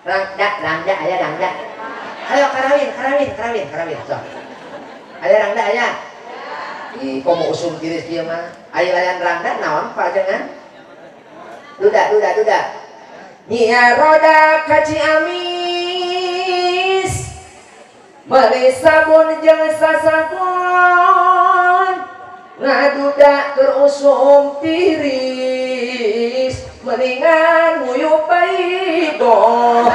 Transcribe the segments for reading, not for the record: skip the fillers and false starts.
Rangda, rangda, aya rangda. Ayo karawin, karawin, karawin, karawin. Sok. Aya rangda aya. Ih, komo usum tiris kieu mah. Aya layan rangda naon pajengan? Duda, duda, duda. Nyia roda ka Ciamis. Meuli sabun jeung sasabun. Ngaduda keur usum tiris. Mendingan nguyup baigong.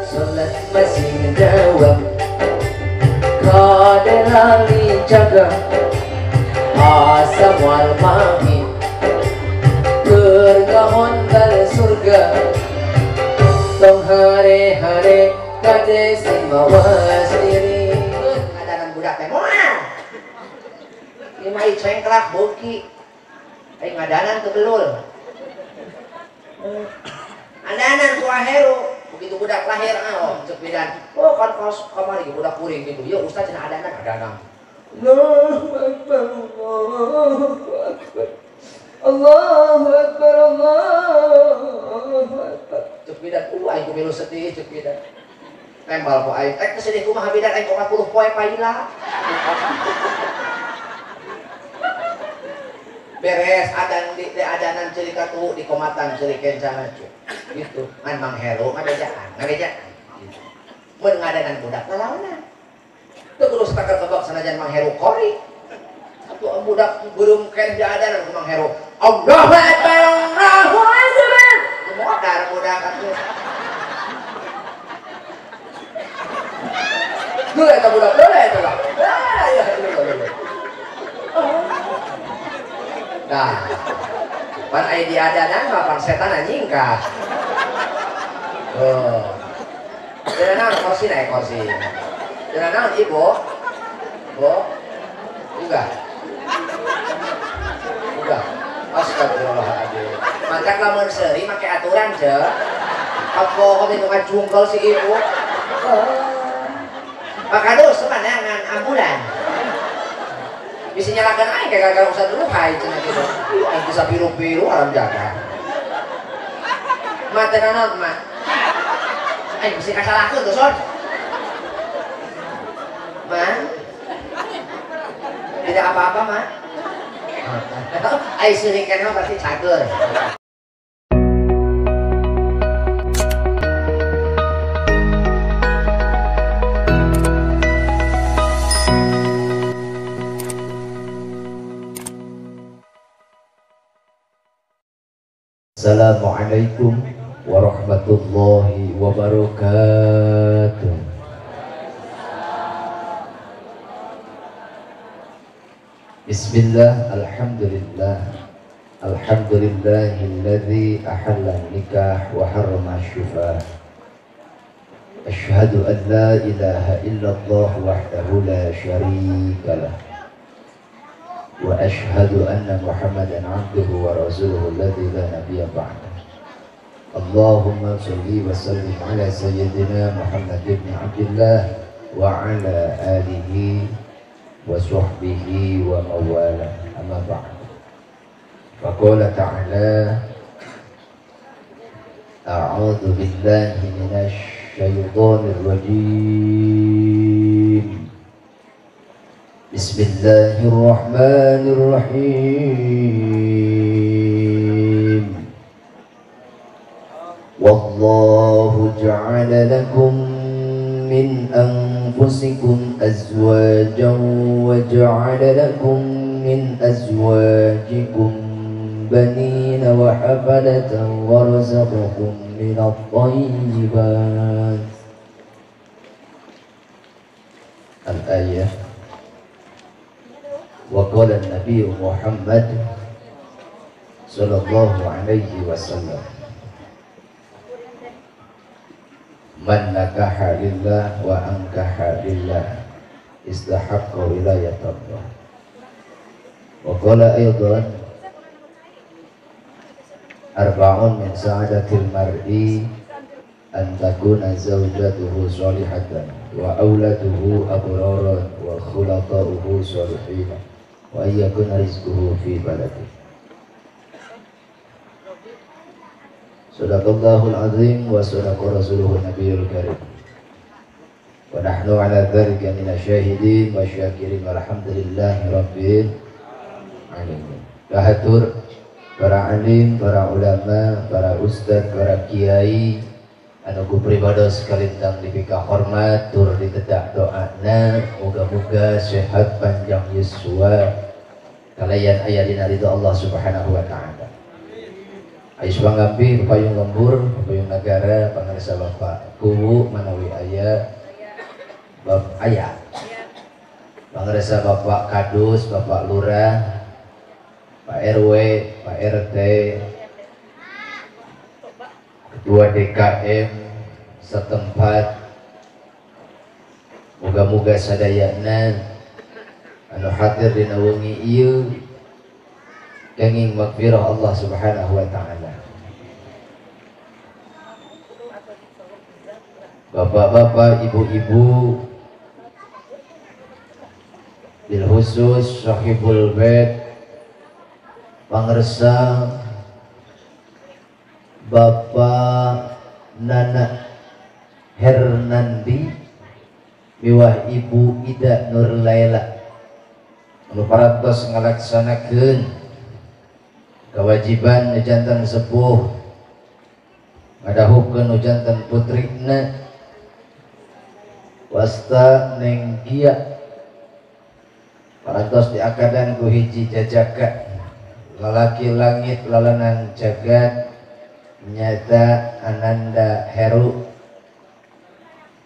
Salat masih jawab, kaderali jaga, asam wal mahi, bergahon dal surga. Tong hare-hare kade sing mawas diri. Ngadanan budak teh moal. Ieu mah cengklak beuki. Ai ngadanan teu belul. Adanan ku aheru. Begitu budak lahir ah, oh cek bidan. Oh kan kaos kamari budak kuring gitu. Ya ustaz cenah adanan adanan. Allahu akbar, Allahu akbar. Allahu akbar, Allahu akbar. Cek bidan, aing ku milu sedih cek bidan. Tembal ku aing, teh sedih kumaha bidan aing 40 poe paila. Beres adan di adanan ceuli katuhu di komatan ceuli kencana cuk. Gitu. Ngan Mang Heru ngabejaan, ngabejaan. Gitu. Mun ngadanan budak lalaonan. Teu kudu satakar kebak sanajan Mang Heru kori. Atuh budak beureum keneh diadanan ku Mang Heru. Allahu akbar, Allahu akbar. Modar budak atuh. Dulu eta budak, dulu eta lah. Ah, ya, dulu, dulu. Nah, pan aya diadanan mah pan setan anjing kah. Oh. Cenah naon kursi naik kursi. Cenah naon ibu? Bu? Uga. Uga. Astagfirullahaladzim. Mantap lamun seuri make aturan je. Apa itu ngajungkel si ibu. Maka dus ngan ambulan. Bisa nyalakan aing kayak gara-gara usah dulu hai cenah gitu. Aing bisa biru-biru haram jaga. Ma teu naon ma. Aing bisa kasalahkeun tuh son. Ma. Tidak apa-apa ma. Aing seuring keneh berarti cager. Assalamualaikum warahmatullahi wabarakatuh. Bismillah, alhamdulillah. Alhamdulillahilladzi ahalla nikah wa harrama syufah. Asyhadu an la ilaha illallah wahdahu la syarika lah. Wa ashhadu anna Muhammadan abduhu wa rasuluhu alladzi la nabiyya ba'dah. Allahumma shalli wa sallim ala sayyidina Muhammad ibn Abdillah wa ala alihi wa sahbihi wa mawala. Amma ba'd. Faqala ta'ala, a'udzu billahi minasy syaithanir rajim. Bismillahirrahmanirrahim. Wallahu ja'ala lakum min anfusikum azwajan wa ja'ala lakum min azwajikum banina wa hafadatan wa razaqakum minat thayyibat. Al-ayah. Wa qala an-nabiy Muhammad sallallahu alaihi wasallam, man nakaha lillah wa ankaha lillah istahaqqa wilayatallah. Wa qala aidan, arba'un min sa'adatil mar'i an takuna zawjatuhu salihatan wa auladuhu abraran wa khulata'uhu salihin wa ayyakuna rizquhu fi baladihi. Sadaqallahul azim wa sadaqa rasuluhu nabiyul karim. Wa nahnu ala dzalika minasyahidin wa syakirin walhamdulillahi rabbil alamin. Kahatur para alim, para ulama, para ustad, para kiai anu ku pribados kalintang dipika hormat tur ditedak doana muga-muga sehat panjang yuswa kalayan aya dina ridho Allah Subhanahu wa taala. Ais panggampi payung lembur, payung nagara pangarsa bapak kuwu manawi aya bab aya. Pangarsa bapak kadus, bapak lurah, Pak RW, Pak RT, Ketua DKM setempat, moga-moga sadayana anu hadir dina wengi ieu kenging magfirah Allah Subhanahu wa taala. Bapak-bapak, ibu-ibu, bil khusus sahibul bait, pangersa Bapak Nana Hernandi miwah Ibu Ida Nurlaila anu parantos ngalaksanakeun kewajiban nu janten sepuh ngadahukeun nu janten putrina wasta Neng Gia parantos diakadan ku hiji jajaka lalaki langit lalanan jagat nyata Ananda Heru.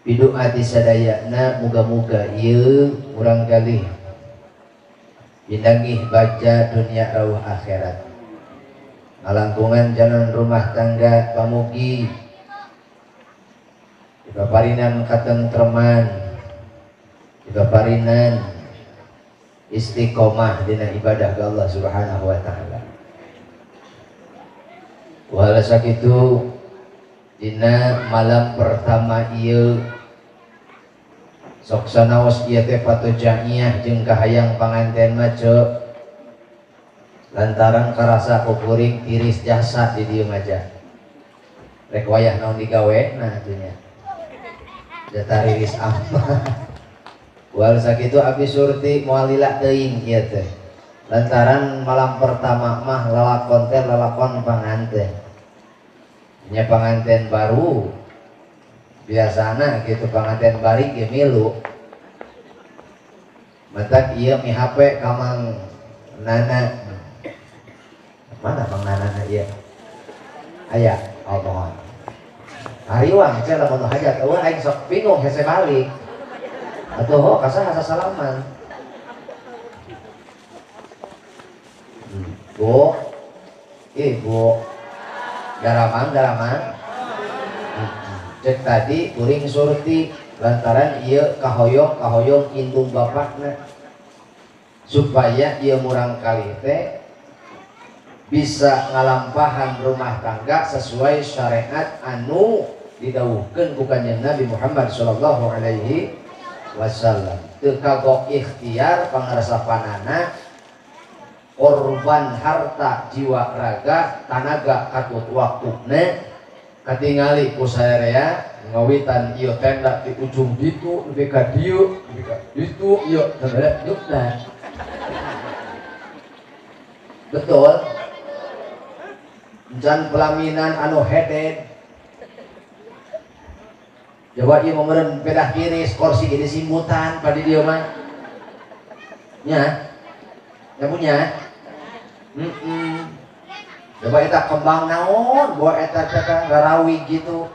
Pidu'a ti sadayana muga-muga ieu urang galih pinanggih baca dunia rauh akhirat ngalangkungan jalan rumah tangga pamugi dipaparinan katentreman dipaparinan istiqomah dina ibadah ka Allah Subhanahu wa taala. Wala sakitu dina malam pertama ieu sok sanaos ieu teh patujaiyah jeung kahayang panganten mah ceu lantaran karasa kukuring tiris jasa di dieu mah rek wayah naon digawe nah atuh nya jatah riris amat. Wala sakitu abdi surti moal lila teuing ieu teh lantaran malam pertama mah lalakon teh lalakon panganten nya panganten baru biasana gitu panganten bari ge milu matak ieu mi HP ka Mang Nana mana Mang Nana ieu aya oh mohon hariwang teh lamun hajat eueuh aing sok bingung hese balik atuh ho kasaha sasalaman. Bu, ibu, daramang, daramang. Cek tadi kuring surti lantaran ieu kahoyong kahoyong indung bapakna supaya ieu murang kali teh bisa ngalampahan rumah tangga sesuai syariat anu didawuhkeun ku Kanjeng Nabi Muhammad sallallahu alaihi wasallam. Teu kagok ikhtiar pangaresapanana korban harta jiwa raga tanaga katut waktuna katingali ku saerea ngawitan ieu tenda di ujung ditu nepi ka dieu nepi ka ditu ieu tenda yukna. Betul encan pelaminan anu hedet jawa ieu meureun pedah kiris kursi ge disimbutan padi dieu mah nya nya punya. Coba eta kembang naon, bawa eta eta rarawi gitu.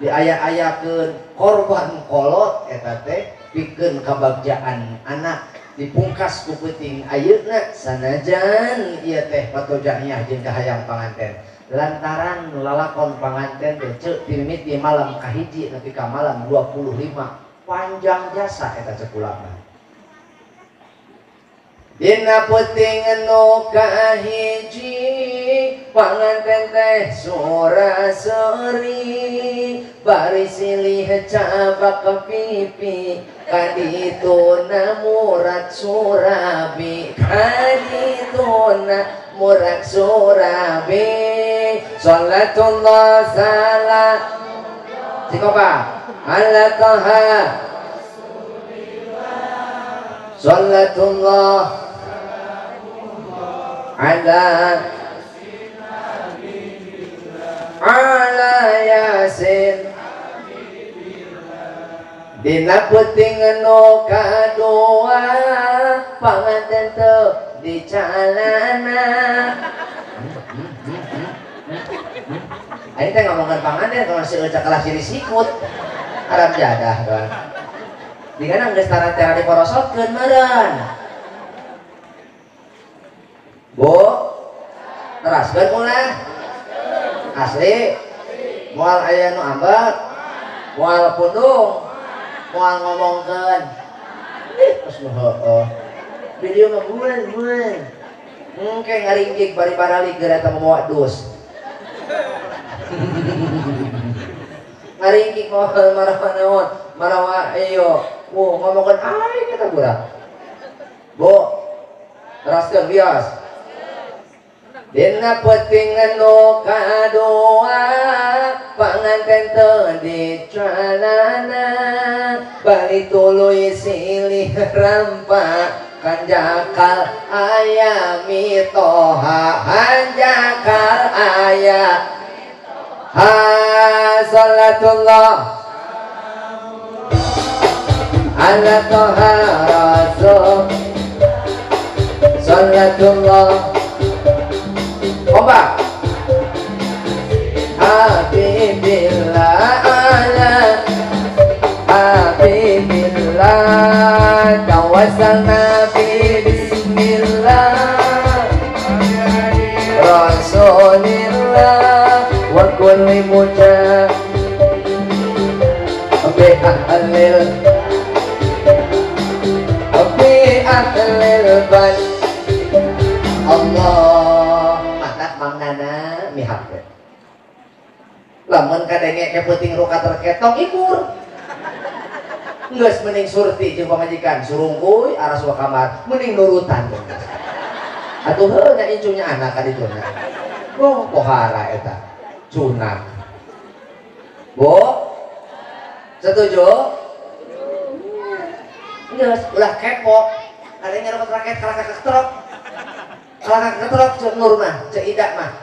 Diaya-ayakeun korban kolot eta teh pikeun kabagjaan anak dipungkas ku peuting ayeuna sanajan ieu teh patojahnya jeung kahayang panganten. Lantaran lalakon panganten teh ceuk timimiti malam kahiji nepi ka malam 25 panjang jasa eta cek ulama. Dina peuting nu kahiji panganten teh sora seuri bari silih cabak pipi kadituna murat surabi kadituna murat surabi salatullah salam sikopa ala taha salatullah ala ala yasin. Dina peuting nu kadua panganten teu dicalana. Aing teh ngomongkeun panganten kalau si Eca kalah siri sikut haram jadah kan. Digana geus tara-tara diporosotkeun meureun. Bu, teraskeun ulah. Asli. Moal aya nu ambek, moal pundung, moal ngomongkeun. Ih, geus nu heueuh. Di dieu mah buan-buan. Engke ngaringgik bari baralik geura eta mawa dus. Ngaringkik moal marawa naon, marawa iyo. Wo ngomongkeun aing eta budak. Bu, teraskeun bias. Dina peuting nu kadua panganten teu dicalana bari tuluy silih rampa kanjakal aya mitoha hanjakal aya ha salatullah ala toha rasul salatullah kompak Habibillah ala Habibillah tawassalna bi bismillah Rasulillah wa kulli mujah bi ahlil bi ahlil bait Allah. Mang Nana mihak we. Lamun kadenge ke peuting ruka terketok ibur. Geus mending surti jeung pamajikan surungkuy aras wa kamar mending nurutan. Atuh heuh nya incunya anak ka dituna. Oh pohara eta. Cunang. Bu? Setuju? Geus ulah kepo. Kadenge ruka terket kalakak ketrok. Kalakak ketrok cek Nur mah, cek Ida mah.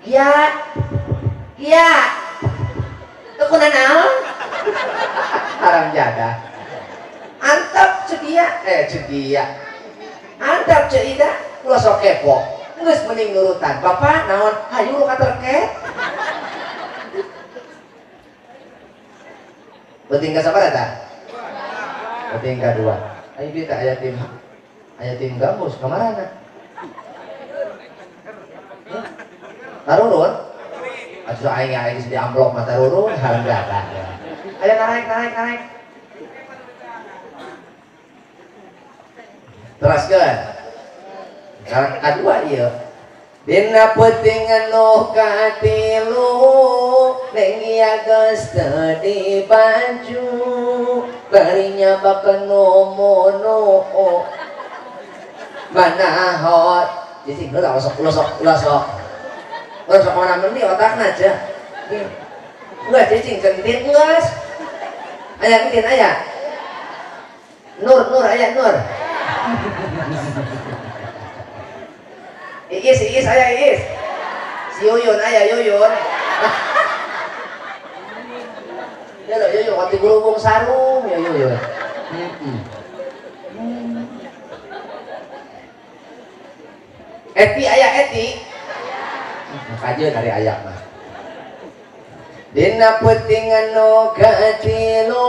Kia, kia, tekuna naon? Haram jadah. Antap cek dia, cek dia. Antap cek Ida, ulah sok kepo. Geus mending nurutan. Bapak naon? Hayu lu katerket. Penting ka sabaraha eta? Penting ka dua. Ayo kita aya tim. Aya tim gambus kamarana? Tarurun? Atuh aing aing geus di amplop mah tarurun haram jadah. Ayo naik naik naik. Teraskeun. Karena kadua ieu. Dina peuting nu katilu neng ieu geus teu dibaju bari nyabak nu mono mana hot jadi ulah sok ulah sok ulah sok ulah sok mana meni otakna aja enggak cicing kentin geus aya kentin aya Nur Nur aya Nur Iis Iis aya Iis si Yuyun aya Yuyun ya lo Yuyun waktu gurubung sarung ya Yuyun. Eti aya eti kajeun dari aya mah. Dina peuting nu katilu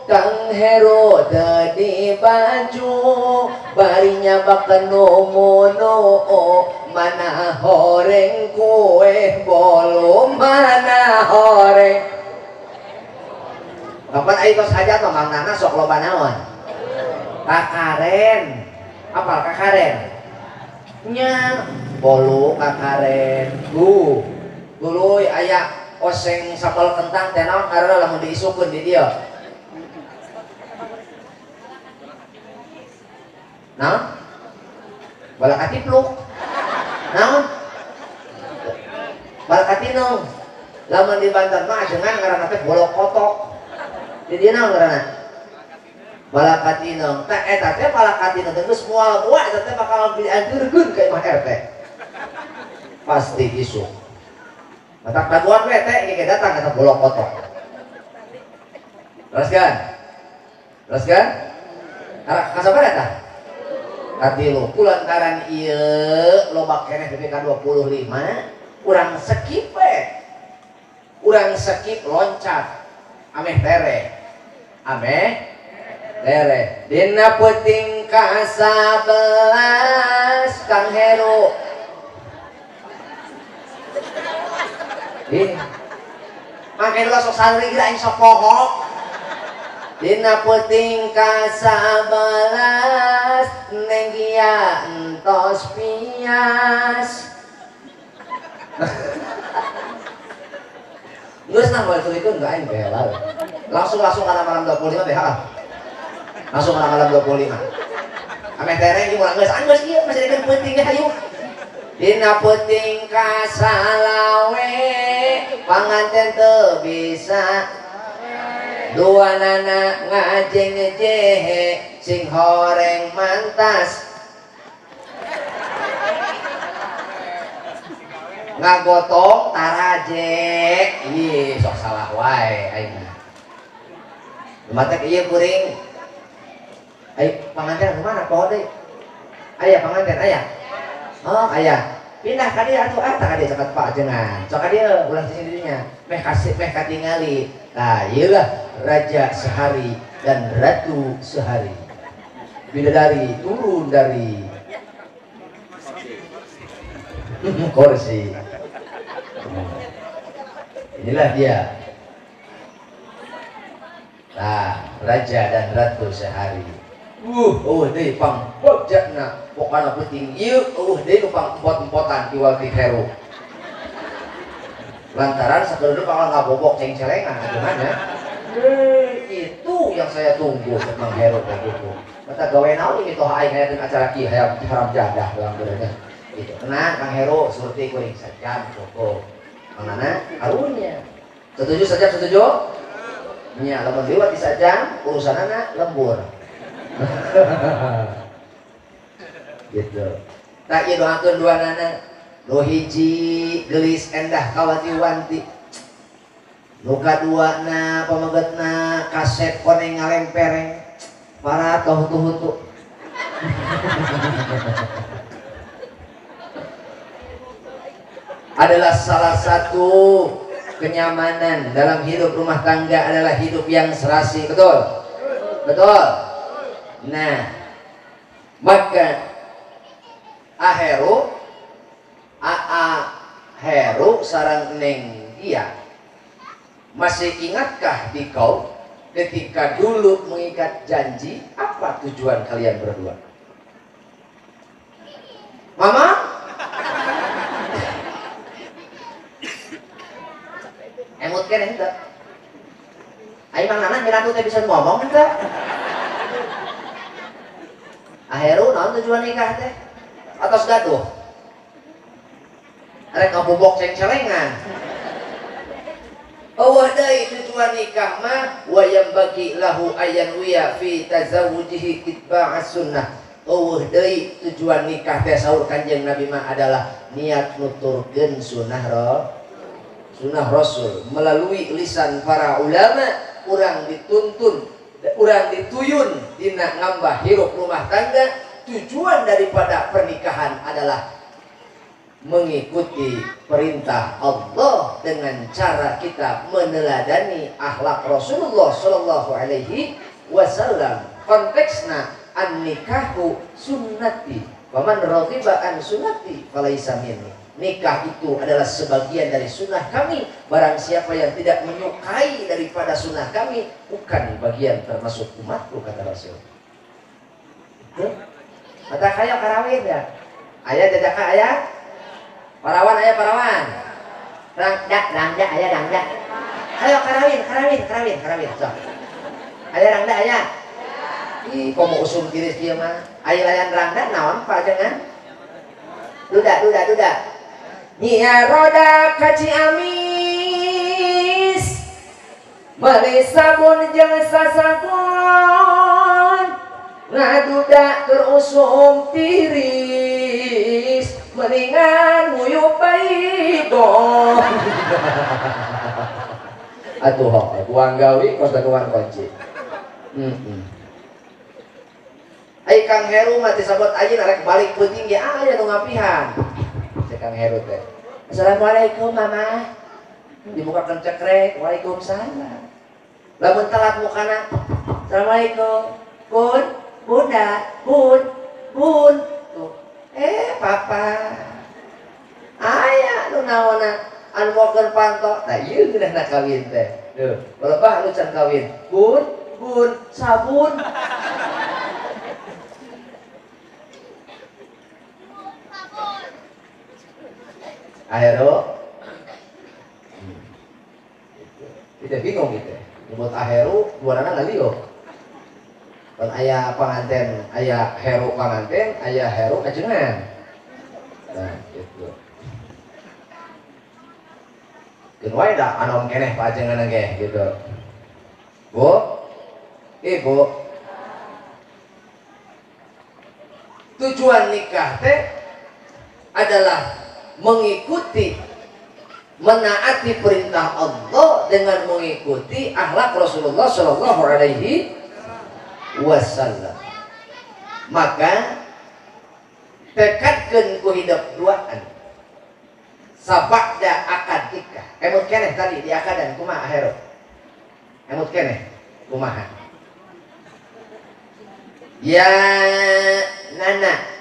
Kang Heru teu dibaju bari nyabak nu mono mana horeng kue bolu mana horeng. Kapan aing tos hajat mah Mang Nana sok loba naon? Kakaren. Apal kakaren? Nya bolu kakaren. Tuh. Tuluy aya oseng sapal kentang teh naon karena lamun diisukeun di dieu. Naon? Balakatipluk. Naon? Balakatinong. Lamun di Banten mah ajengan ngaranna teh bolok kotok. Di dieu naon ngaranna? Balakatinong. Tah eta teh balakatinong teh geus moal-moal eta teh bakal dianturkeun ka imah RT. Pasti isuk. Matak dagoan we teh ieu datang eta bolok kotok. Teruskan. Teruskan. Karak kasabar eta? Katilu kulantaran ieu loba keneh BPK 25 urang skip we. Urang skip loncat ameh tereh. Ameh tereh. Dina peuting ka 11 Kang Heru. Ih. Make dulu sok santri geura aing sok poho. Dina peuting ka 11 Neng Gia entos pias. Geus nah moal tulikeun ka aing bela. Langsung kana malam 25 BH. Langsung kana malam 25. Ameh tereng ieu moal geus geus ieu masih dikeun peuting hayu. Dina peuting ka salawe panganten teu bisa. Dua nana ngajeng jehe sing horeng mantas ngagotong taraje. Ih sok salah wae aing mah. Matak ieu kuring. Ai panganten kumaha poho deui? Aya panganten aya? Oh aya. Pindah ka dieu atuh ah tah ka dieu caket Pak ajengan. Sok ka dieu ulah cicing di dinya. Meh kasih meh katingali. Tah ieu lah raja sehari dan ratu sehari. Bidadari turun dari kursi. Inilah dia. Nah, raja dan ratu sehari. Deui pang bojana pokana peuting ieu eueuh deui nu pang empot-empotan iwal ti Heru. Lantaran sakedeung pang ngabobok ceng-celengan ajengannya. Itu yang saya tunggu Mang Heru kayak gitu. Mata gawe naon ini toh aing hayakeun acara kieu hayang haram jadah dalam beureunya. Gitu. Tenang Kang Heru, surti kuring sajam cukup. Mang Nana karunya. Setuju sajam setuju? Nya lamun liwat di sajam urusanana lembur. Gitu. Tak ieu doakeun dua nana. Nu hiji geulis endah kawati-wanti. Nu kaduana pamegetna kasep koneng ngalempereng. Para toh hutu-hutu. Adalah salah satu kenyamanan dalam hidup rumah tangga adalah hidup yang serasi, betul? Betul. Nah, maka Aheru Aa Heru sarang Neng Gia, masih ingatkah di kau ketika dulu mengikat janji, apa tujuan kalian berdua? Mama? Emut kan ente? Ayo Mang Nana minatu teh bisa ngomong ente? Aheru naon tujuan nikah teh? Atos gaduh? Rek ngabobok ceng-celengan. Eueuh deui tujuan nikah mah wa yambagi lahu ayan wiya fi tazawwujihi itba'as sunnah. Eueuh deui tujuan nikah teh saur Kanjeng Nabi mah adalah niat nuturkeun sunnah sunnah Rasul melalui lisan para ulama. Urang dituntun, urang dituyun dina ngambah hirup rumah tangga. Tujuan daripada pernikahan adalah mengikuti perintah Allah dengan cara kita meneladani akhlak Rasulullah Shallallahu Alaihi Wasallam. Konteksna an-nikahu sunnati, waman raghiba an sunnati falaisa minni. Nikah itu adalah sebagian dari sunnah kami. Barang siapa yang tidak menyukai daripada sunnah kami, bukan bagian termasuk umatku, kata Rasul. Tuh. Mata kaya karawin ya. Aya jajaka aya. Parawan aya parawan. Rangda, rangda aya rangda. Ayo karawin, karawin, karawin, karawin. Sok. Aya rangda aya. Ih, komo usum tiris kieu mah. Aya layan rangda naon pajengan? Duda, duda, duda. Nyia roda ka Ciamis. Meuli sabun jeung sasabun. Ngaduda keur usum tiris. Mendingan nguyup baigong. Atuh hok, buang gawi kos dagoan kunci. Ai Kang Heru mah disebut ayeuna rek balik peuting ge aya nu ngapihan. Cek Kang Heru teh. Assalamualaikum mama. Dibukakeun cekrek, waalaikumsalam. Lamun telat mukana. Assalamualaikum. Bun, bunda, bun, bun. Tuh. Papa. Aya nu naonna anu mokeun panto. Tah ieu geunahna kawin teh. Tuh, balebah anu can kawin. Bun, bun, sabun. Akhirnya kita bingung gitu. Nyebut Aheru, dua anak ngaliuk. Dan ayah panganten, ayah Heru panganten, ayah Heru kajengan. Nah, gitu. Keun wae da anom keneh pajengan ge gitu. Bu, Ibu. Tujuan nikah teh adalah mengikuti, menaati perintah Allah dengan mengikuti akhlak Rasulullah Shallallahu Alaihi Wasallam. Maka tekadkeun ku hidup duaan sabada akad nikah. Emut keneh tadi di akadan kumaha Heru? Emut keneh kumaha? Ya Nana.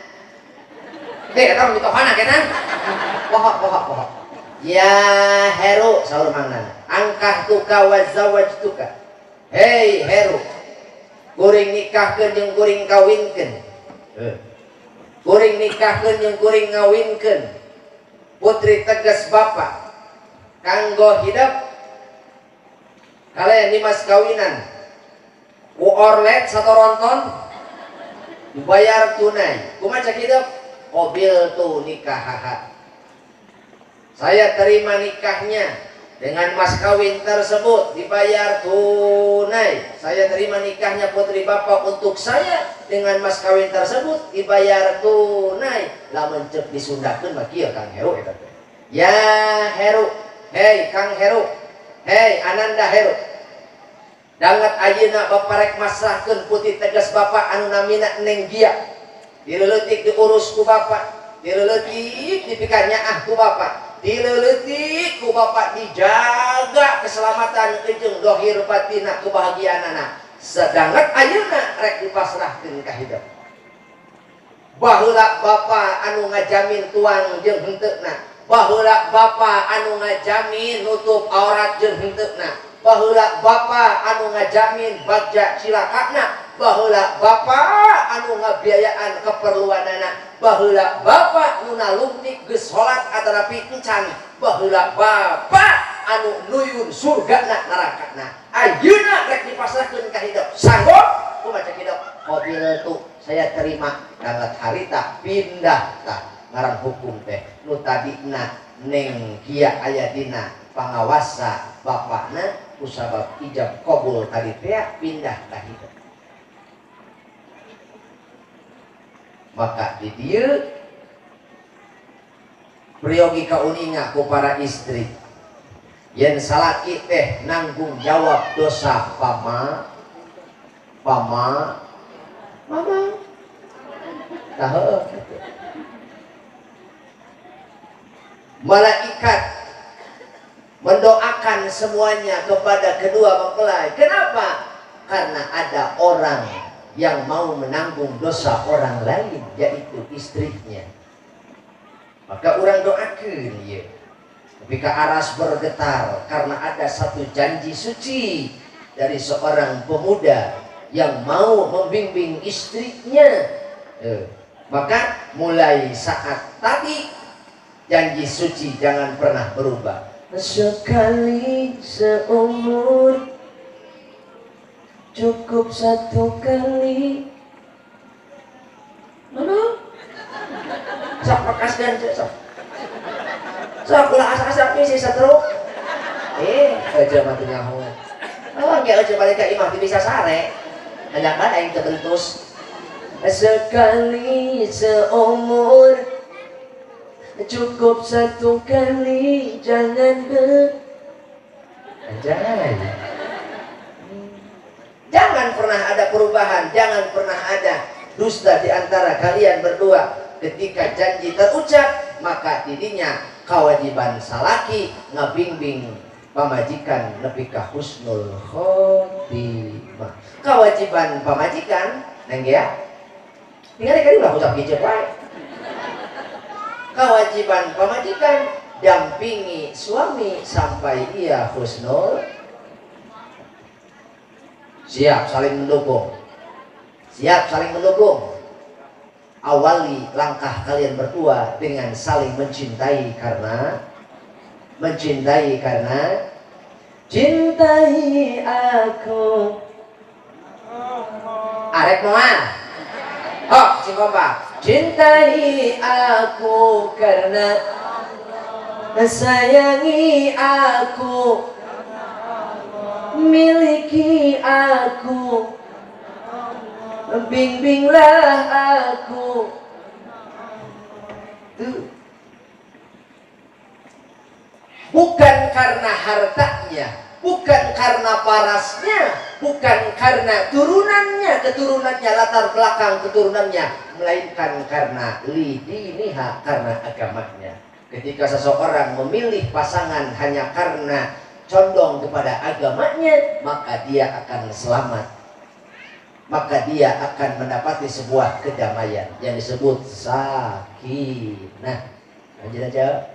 Eta mitohana kenan. Pohok pohok pohok. Ya Heru saur Mang Nana. Angkah tuka wa zawajtuka. Hei Heru. Kuring nikahkeun jeung kuring kawinkeun. Kuring nikahkeun jeung kuring ngawinkeun. Putri tegas bapak kanggo hidup kalian dimas kawinan. Ku orlet satoronton dibayar tunai. Kumaha cek hidup? Qobil tu nikahaha. Saya terima nikahnya dengan mas kawin tersebut dibayar tunai. Saya terima nikahnya putri bapak untuk saya dengan mas kawin tersebut dibayar tunai. Lamun ceuk disundakeun mah kieu Kang Heru eta teh. Ya Heru, hei Kang Heru, hei Ananda Heru. Danget ayeuna bapak rek masrahkeun putri tegas bapak anu namina Neng Gia. Dileuletik diurus ku bapak, dileuletik dipikan nyaah ku bapak, dileuletik ku bapak dijaga keselamatan jeung dohir batina kebahagiaanana. Sedangkan ayeuna rek dipasrahkeun ka hidup. Baheula bapak anu ngajamin tuang jeung henteuna, baheula bapak anu ngajamin nutup aurat jeung henteuna, baheula bapak anu ngajamin bagja cilakana, baheula bapak anu ngabiayaan keperluanana, baheula bapak nu nalungtik geus salat atanapi encan, baheula bapak anu nuyun surgana nerakana. Ayeuna rek dipasrahkeun ka hidup. Sanggup kumaha cek hidup? Mobil tuh saya terima. Danget harita pindah tah ngaran hukum teh nu tadina Neng Gia aya dina pangawasa bapakna kusabab ijab qabul tadi teh pindah ka hidup. Maka di dieu priyogi kauninga ku para istri yen salaki teh nanggung jawab dosa pama pama mama tah heueuh. Malaikat mendoakan semuanya kepada kedua mempelai. Kenapa? Karena ada orang yang mau menanggung dosa orang lain, yaitu istrinya. Maka orang doakan ya. Ketika aras bergetar karena ada satu janji suci dari seorang pemuda yang mau membimbing istrinya Maka mulai saat tadi janji suci jangan pernah berubah. Sekali seumur cukup satu kali. Mana? Sok bekaskeun sok. Sok ulah asa-asa si setruk. Aja mah teu nyaho. Oh, ge aja balik ka imah teu bisa sare. Hanyakan aing teu bentus. Sekali seumur cukup satu kali, jangan Anjay. Jangan pernah ada perubahan, jangan pernah ada dusta di antara kalian berdua. Ketika janji terucap, maka dirinya kewajiban salaki ngabimbing pamajikan nepi ka husnul khotimah. Kewajiban pamajikan, neng ya. Tinggal kali ulah ucap kieu wae. Kewajiban pamajikan dampingi suami sampai ia husnul. Siap saling mendukung. Siap saling mendukung. Awali langkah kalian berdua dengan saling mencintai karena cintai aku. Arek moal. Oh, sing kompak. Cintai aku karena sayangi aku, miliki aku, bimbinglah aku. Tuh. Bukan karena hartanya, bukan karena parasnya, bukan karena turunannya, keturunannya, latar belakang keturunannya, melainkan karena lidiniha, karena agamanya. Ketika seseorang memilih pasangan hanya karena condong kepada agamanya, maka dia akan selamat. Maka dia akan mendapati sebuah kedamaian yang disebut sakinah. Lanjut aja.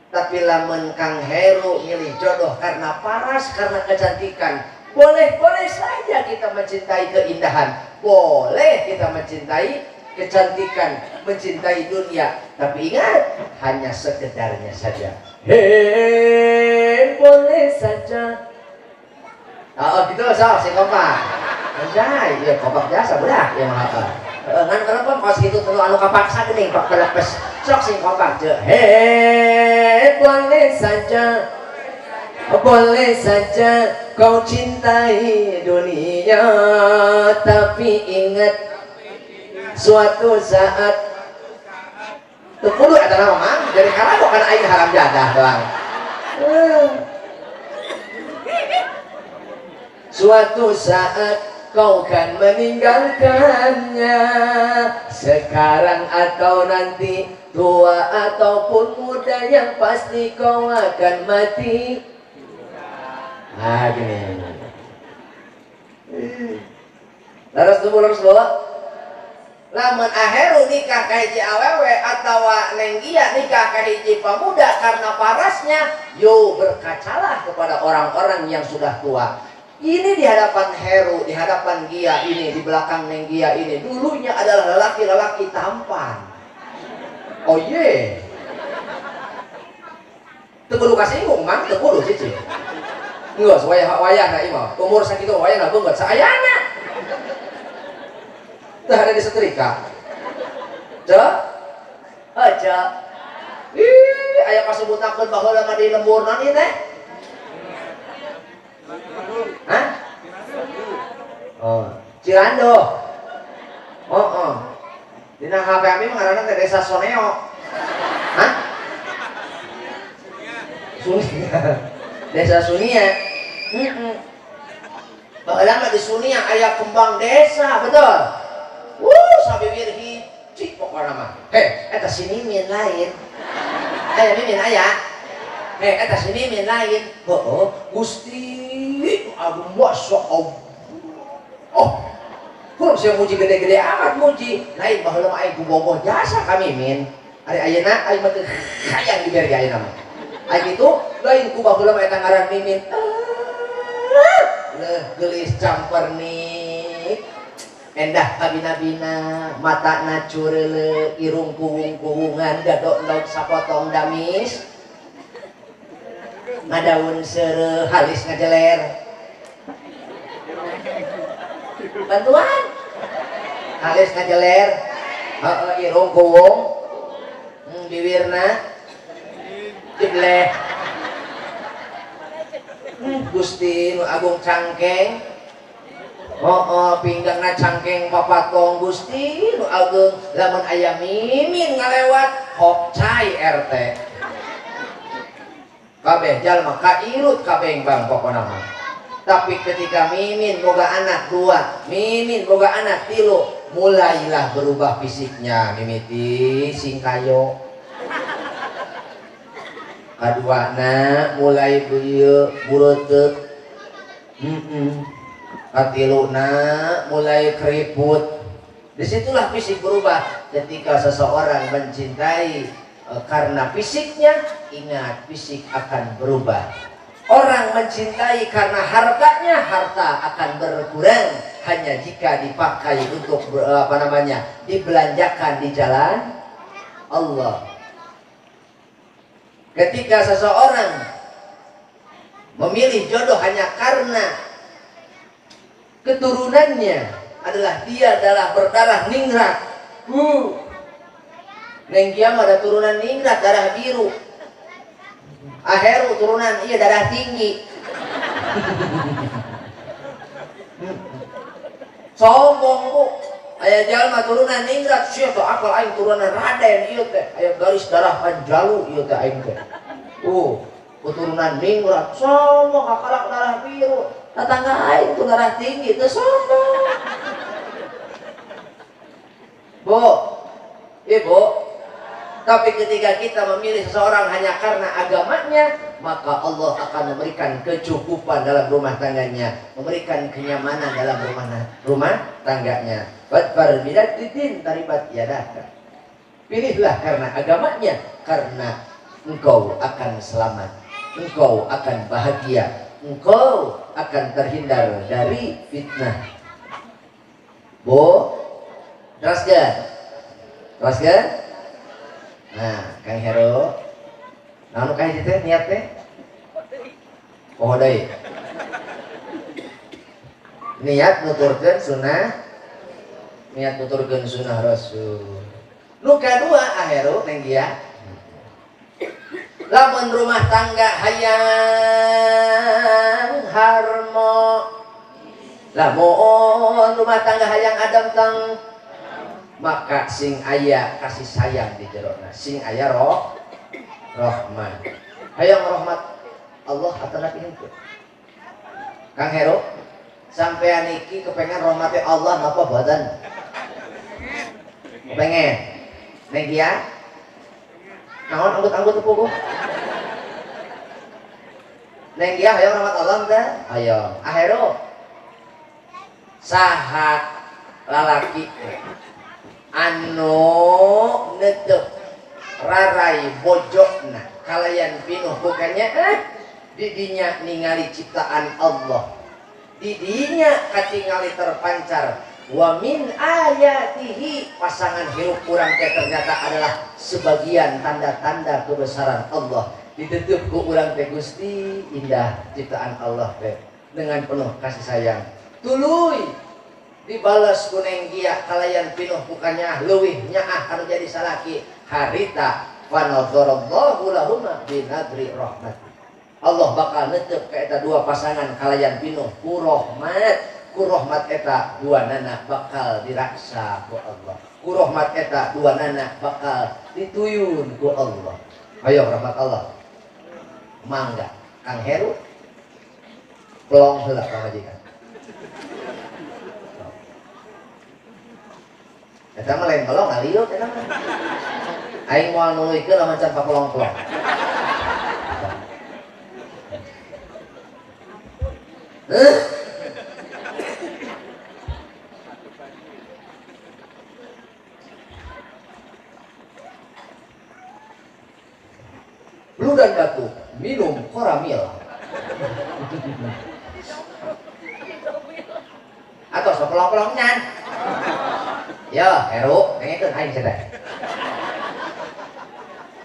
Tapi lamun Kang Heru milih jodoh karena paras, karena kecantikan, boleh-boleh saja kita mencintai keindahan, boleh kita mencintai kecantikan, mencintai dunia. Tapi ingat, hanya sekedarnya saja. Hei, boleh saja. Oh gitu so, si kompak. Anjay, ya kompak biasa budak ya mah apa. Ngan kenapa kos gitu telu anu kapaksa geuning pak pelepes. Sok sing kompak je. Hei, boleh saja. Boleh saja kau cintai dunia, tapi ingat suatu saat teu kudu eta nama mang, jadi karena bukan aing haram jadah doang. Suatu saat kau kan meninggalkannya, sekarang atau nanti, tua ataupun muda, yang pasti kau akan mati. Nah gini. Terus tunggu terus bawa. Lamun aheru nikah ka hiji awewe atawa neng gia nikah ka hiji pemuda karena parasnya, yo berkacalah kepada orang-orang yang sudah tua. Ini di hadapan Heru, di hadapan Gia ini, di belakang Neng Gia ini. Dulunya adalah lelaki-lelaki tampan. Oh ye. Teu kudu kasinggung, Mang, teu kudu cici. Geus wayah-wayahna ieu mah. Umur sakitu wayahna beungeut saayana. Teu ada disetrika. Ceu? Aja. Ih, aya kasebutakeun baheula mah di lemburna ieu teh. Hah? Oh, Cirando. Oh, oh. Dina HP ami ngaranna teh Desa Soneo. Hah? Sunia. Desa Sunia. Heeh. Baheula mah di Sunia aya kembang desa, betul? Sabiwir hiji pokona mah. Heh, eta si Mimin lain. Aya Mimin aya. Heh, eta si Mimin lain. Heuh, Gusti aduh masya Allah. Oh, kurang saya muji gede-gede amat muji. Lain baheula mah aing ku bogoh jasa ka Mimin. Ari ayeuna aing mah teu hayang dibere ayeuna mah. Aing kitu lain ku baheula mah eta ngaran Mimin. Leuh geulis campernik. Endah kabina-bina, matana cureule, irung kuwung-kuwungan, gadok endog sapotong damis. Ngadaun seureuh, halis ngajeler. Bantuan. Halis ngajeler, heeh irung kuwung, bibirna jebleh. Gusti nu agung cangkeng. Oh, pinggangna cangkeng papatong Gusti nu agung lamun aya mimin ngalewat hokcai RT. Kabeh jalma kairut kabeh bang pokona mah. Tapi ketika mimin boga anak dua, mimin boga anak tilu, mulailah berubah fisiknya. Mimiti singkayo. Kaduana mulai beuyeut bureuteuh. Katiluna mulai keriput. Disitulah fisik berubah. Ketika seseorang mencintai karena fisiknya, ingat fisik akan berubah. Orang mencintai karena hartanya, harta akan berkurang hanya jika dipakai untuk dibelanjakan di jalan Allah. Ketika seseorang memilih jodoh hanya karena keturunannya adalah dia adalah berdarah ningrat. Neng Kia ada turunan ningrat darah biru. Aheru turunan iya darah tinggi. Sombong bu. Aya jalma turunan ningrat sia teh akal aing turunan Raden ieu teh aya garis darah Panjalu ieu teh aing teh. Keturunan ningrat sombong kakalak darah biru. Tetangga aing tuh darah tinggi teh sombong. Bu, ibu, tapi ketika kita memilih seseorang hanya karena agamanya, maka Allah akan memberikan kecukupan dalam rumah tangganya, memberikan kenyamanan dalam rumah tangganya. Fadfar bidatin taribat yadaka. Pilihlah karena agamanya, karena engkau akan selamat, engkau akan bahagia, engkau akan terhindar dari fitnah. Bu, teruskan, teruskan. Nah, Kang Hero, naon ka hiji teh niat teh? Poho deui. Niat nuturkeun sunnah, niat nuturkeun sunnah Rasul. Nu kadua Aheru neng dia. Lamun rumah tangga hayang harmo, lamun rumah tangga hayang adem teng, maka sing aya kasih sayang di jerona, sing aya rohmat. Hayang rahmat Allah atanapi henteu. Kang Hero, sampean iki kepengen rahmate Allah napa boten? Kepengen. Neng dia? Naon anggut-anggut tepuguh? Neng dia hayang rahmat Allah henteu? Hayang. Ahero. Saha lalaki anu netep rarai bojokna kalayan pinuh bukannya didinya ningali ciptaan Allah, didinya katingali terpancar wa min ayatihi, pasangan hirup kurang teh ternyata adalah sebagian tanda-tanda kebesaran Allah. Ditutup ku urang teh Gusti indah ciptaan Allah teh dengan penuh kasih sayang. Tuluy dibalas ku neng gia kalayan pinuh bukannya leuwih nyaah anu jadi salaki harita fanadharallahu lahuma binadri rahmat. Allah bakal netep ka eta dua pasangan kalayan pinuh ku rahmat, ku rahmat eta dua nana bakal diraksa ku Allah, ku rahmat eta dua nana bakal dituyun ku Allah. Ayo rahmat Allah. Mangga Kang Heru pelong heula pamajikan. Eta mah lain pelong ngaliut eta mah. Aing moal nuluykeun lamun can papelong-pelong. Flu dan batuk, minum Koramil. Atau sepelong-pelongnya. Ya, Heru, dengekeun aing cenah.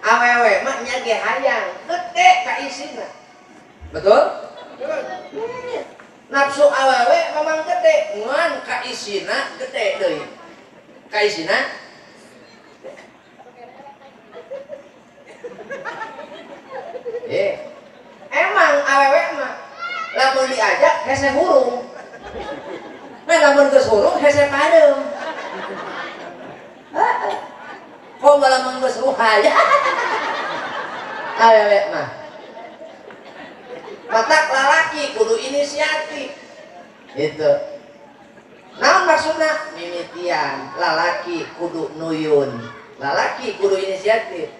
Awewe mah nya ge hayang, gede kaisina. Betul? Nafsu awewe memang gede, ngan kaisina gede deui. Kaisina emang awewe mah lamun diajak hese hurung. Nah lamun geus hurung hese padeum. Heeh. Kok lamun geus ruhaya. Awewe mah. Matak lalaki kudu inisiatif. Gitu. Naon maksudna? Mimitian lalaki kudu nuyun. Lalaki kudu inisiatif.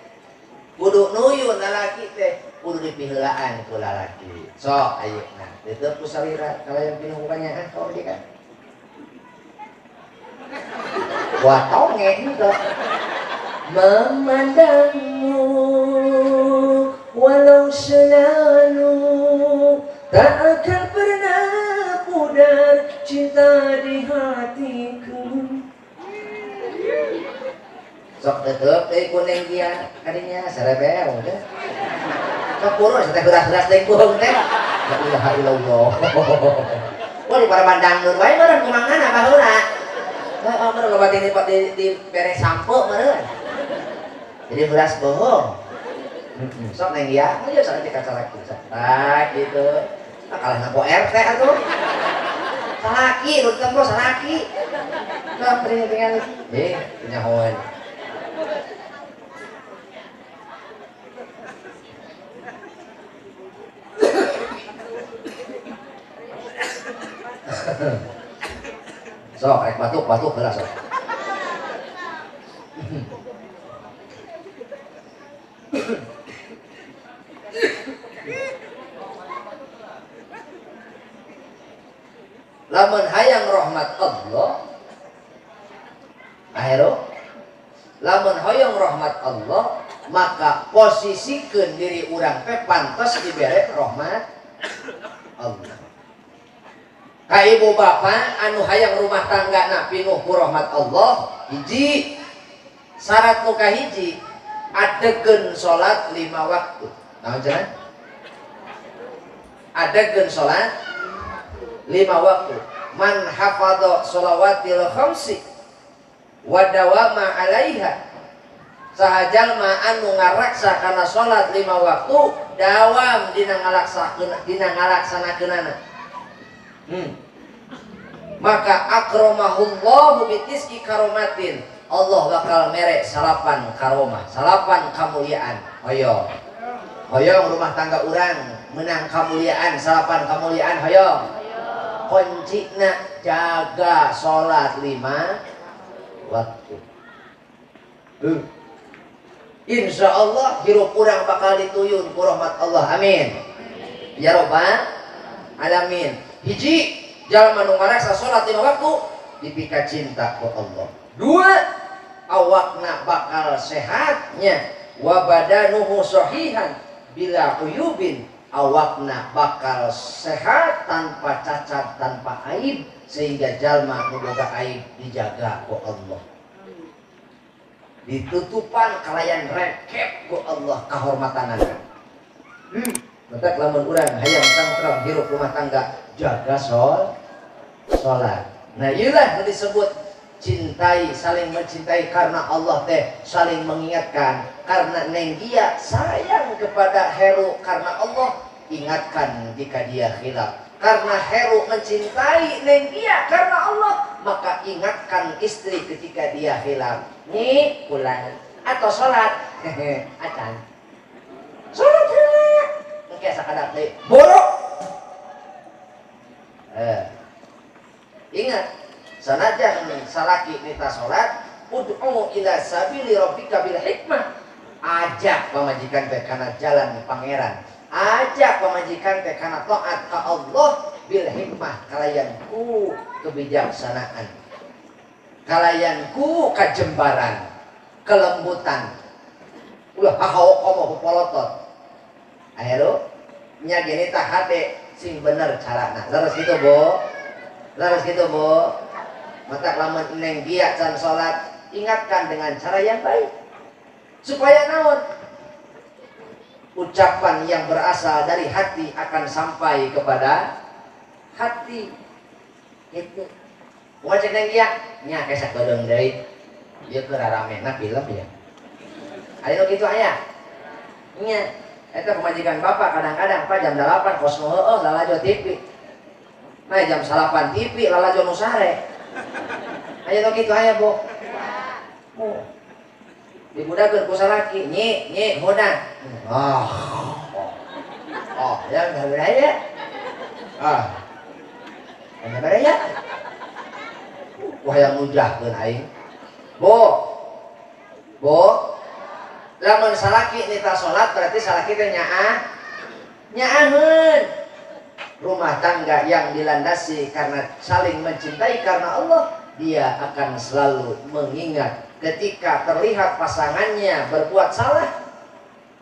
Kudu nuyun lalaki teh kudu dipiheulaan ku lalaki. Sok ayeuna teu ku salira kalayan pinuh bukannya ah kau dia kan. Wah tonge henteu. Memandangmu walau selalu tak akan pernah pudar cinta di hatiku. Sok tetep deui kuning dia kadinya sarebel teh. Sok kurus teh beras-beras deui kuhung teh. La ilaha illallah. Wah di para bandang nur wae meureun kumangana baheula. Heeh meureun loba di bere sampo meureun. Jadi beras bohong. Sok neng ya, ayo sok aja kaca laki, sok tak gitu. Nah, kalah ngaku RT atuh. Salaki, lu tempo salaki. Sok tinggal nyahoan. Sok rek batuk heula sok. Lamun hayang rahmat Allah, akhiro, lamun hoyong rahmat Allah, maka posisikeun diri urang teh pantes dibere rahmat Allah. Ka ibu bapa anu hayang rumah tangga na pinuh ku rahmat Allah, hiji syarat nu kahiji adegeun salat 5 waktu. Naon cenah? Adegeun salat 5 waktu. Man hafadha sholawatil khamsi wa dawama 'alaiha. Saha jalma anu ngaraksa kana salat 5 waktu dawam dina ngalaksanakeunana. Maka akramahullahu bitis'i karomatin. Allah bakal mere salapan karomah, salapan kamuliaan. Hoyong. Hoyong rumah tangga urang menang kamuliaan, salapan kamuliaan hoyong. Kuncina jaga sholat 5 waktu. Insya Allah hirup urang bakal dituyun ku rahmat Allah. Amin. Ya robbal alamin. Hiji jalma nu ngaraksa sholat 5 waktu dipika cinta ku Allah. 2 awakna bakal sehatnya wa badanuhu sahihan bila uyubin. Awakna bakal sehat tanpa cacat, tanpa aib, sehingga jalma nu boga aib dijaga ku Allah. Ditutupan kalayan rekep ku Allah kahormatanana. Mentak lamun urang hayang tangkrang hirup rumah tangga jaga sholat. Nah ieulah nu disebut cintai, saling mencintai karena Allah teh saling mengingatkan. Karena Neng Gia sayang kepada Heru karena Allah, ingatkan jika dia khilaf. Karena Heru mencintai Neng Gia karena Allah, maka ingatkan istri ketika dia khilaf. Nih pulang atau sholat, hehe, acan. Sholat heula. Engke sakadap deui. Borok. Ingat, sanajan salaki nita sholat, ud'u ila sabili rabbika bil hikmah. Ajak pamajikan teh kana jalan pangeran. Ajak pamajikan teh kana taat ka Allah bil hikmah, kalayan ku kebijaksanaan. Kalayan ku kajembaran, kelembutan. Ulah hahaok komo ku polotot. Ayo nya gini tah hade sing bener carana. Leres kitu, Bu. Leres kitu, Bu. Mata lamun neng dia can salat, ingatkan dengan cara yang baik. Supaya naon? Ucapan yang berasal dari hati akan sampai kepada hati. Gitu. Kumaha cek neng dia? Nya kesak godong deui. Ieu keur rarame na film ya. Aya nu kitu aya? Nya. Eta pemajikan bapak kadang-kadang pak jam 8 kos nu heueuh lalajo TV. Nah jam 9 TV lalajo nu sare. Aya nu kitu aya, Bu? Oh. Dibudakeun ku salaki, nyi, nyi, hudang. Ah. Oh, ya udah beraya. Ah. Udah beraya. Wah yang mujahkeun aing. Bu. Bu. Lamun salaki nita salat berarti salaki teh nyaah. Nyaaheun. Rumah tangga yang dilandasi karena saling mencintai karena Allah, dia akan selalu mengingat ketika terlihat pasangannya berbuat salah,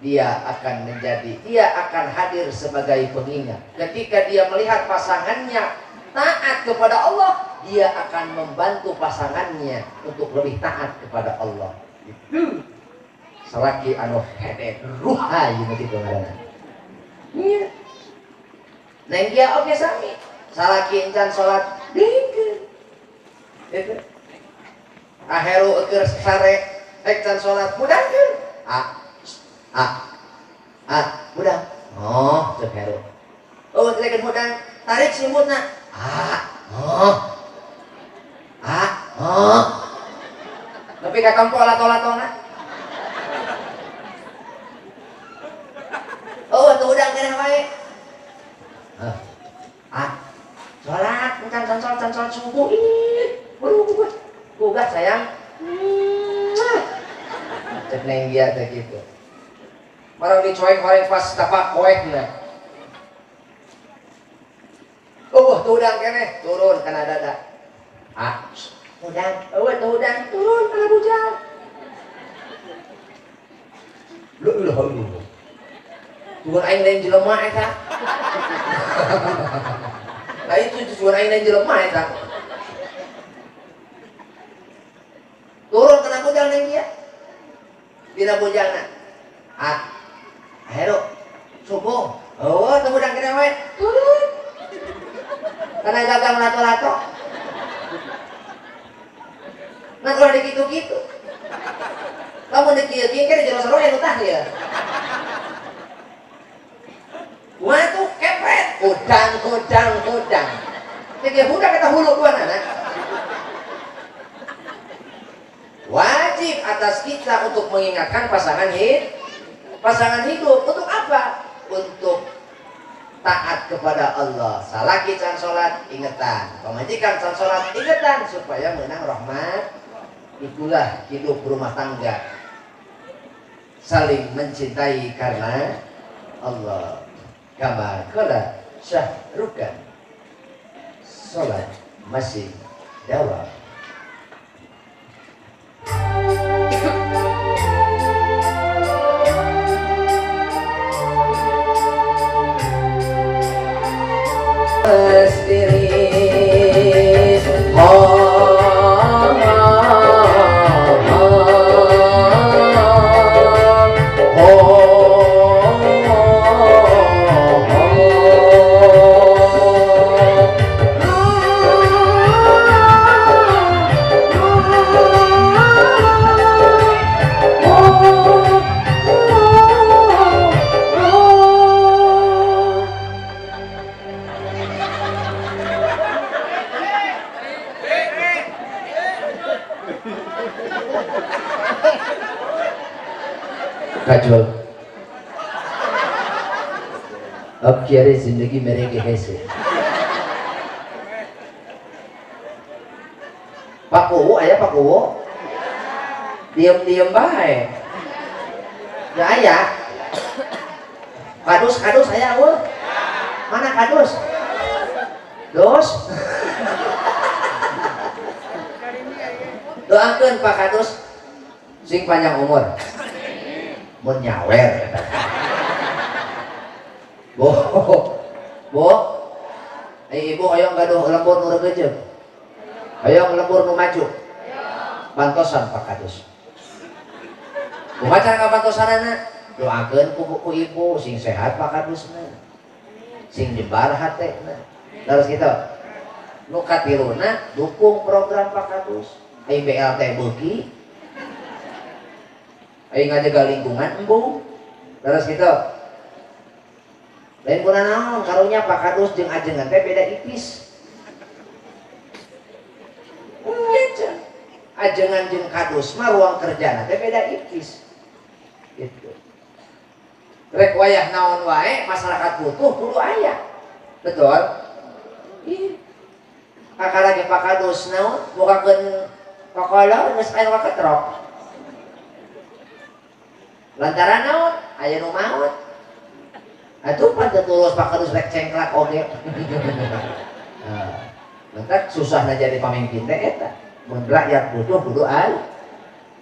dia akan menjadi, dia akan hadir sebagai pengingat. Ketika dia melihat pasangannya taat kepada Allah, dia akan membantu pasangannya untuk lebih taat kepada Allah. Itu salaki anu hede ruha ieu kitu ngaranna. Iya. Neng dia oge sami. Salaki encan salat dikeun. Itu. Aheru keur sare rek can salat mudahkeun. Ah. Ah. Ah, hudang. Oh, cek heru. Oh, rek hudang, tarik simutna. Ah, oh. Ah, oh. Tapi ka kampo lato-latona. Oh, tuh hudang keneh wae. Ah. Salat, encan can salat subuh. Ih, buru gugah sayang. Cek neng dia teh gitu. Marang dicoeng horeng pas tapak koekna. Oh, tuh hudang keneh, turun kana dada. Ah, hudang, oh tuh hudang, turun kana bujang. Lu ilah lu. Tuhan aing lain jelema eta. Lah itu tujuan aing lain jelema eta. Turun kana bujang neng dia. Dina bujangna. Ah. Ayo subuh. Oh, teu hudang keneh wae. Turun. Kana gagang lato-lato. Nah, kalau di gitu-gitu. Lamun di kieu-kieu ke di jero sarua anu tah ya. Wah tuh kepret, hudang, hudang, hudang. Tiga hudang kita hulu dua anak. Wajib atas kita untuk mengingatkan pasangan hidup. Pasangan hidup untuk apa? Untuk taat kepada Allah. Salaki can salat ingetan, pamajikan can salat ingetan supaya menang rahmat. Itulah hidup rumah tangga. Saling mencintai karena Allah. Kama qala syahrukan, salat masih dawam. Kajol, अब क्या रे जिंदगी मेरे के कैसे? Pak Kuwu, ayah Pak Kuwu, diem-diem bae. Ya ayah, kadus kadus ayah wuh. Mana kadus? Dos. Doakeun Pak Kadus sing panjang umur. Mun nyawer. Bo, bo, ibu hoyong gaduh lembur nu reugeujeung. Hoyong lembur nu maju. Bantosan Pak Kadus. Kumaha cara ngabantosanana? Doakeun ku ibu sing sehat Pak Kadusna. Sing jembar hatena. Terus gitu. Nu katiluna dukung program Pak Kadus. Ai BLT beuki. Ai ngajaga lingkungan embung. Terus gitu. Lain kuna naon karunya Pak Kadus jeung ajengan teh beda ipis. Ajengan jeung kadus mah ruang kerjana teh beda ipis. Gitu. Rek wayah naon wae masyarakat butuh kudu aya. Betul? Ih. Kakara ge Pak Kadus naon mukakeun pakola geus aya kaketrok. Lantaran naon aya nu maot. Atuh pan teu tulus Pak Kadus rek cengklak oge. Nah, mentak susahna jadi pamimpin teh eta. Mun rakyat butuh kudu aya.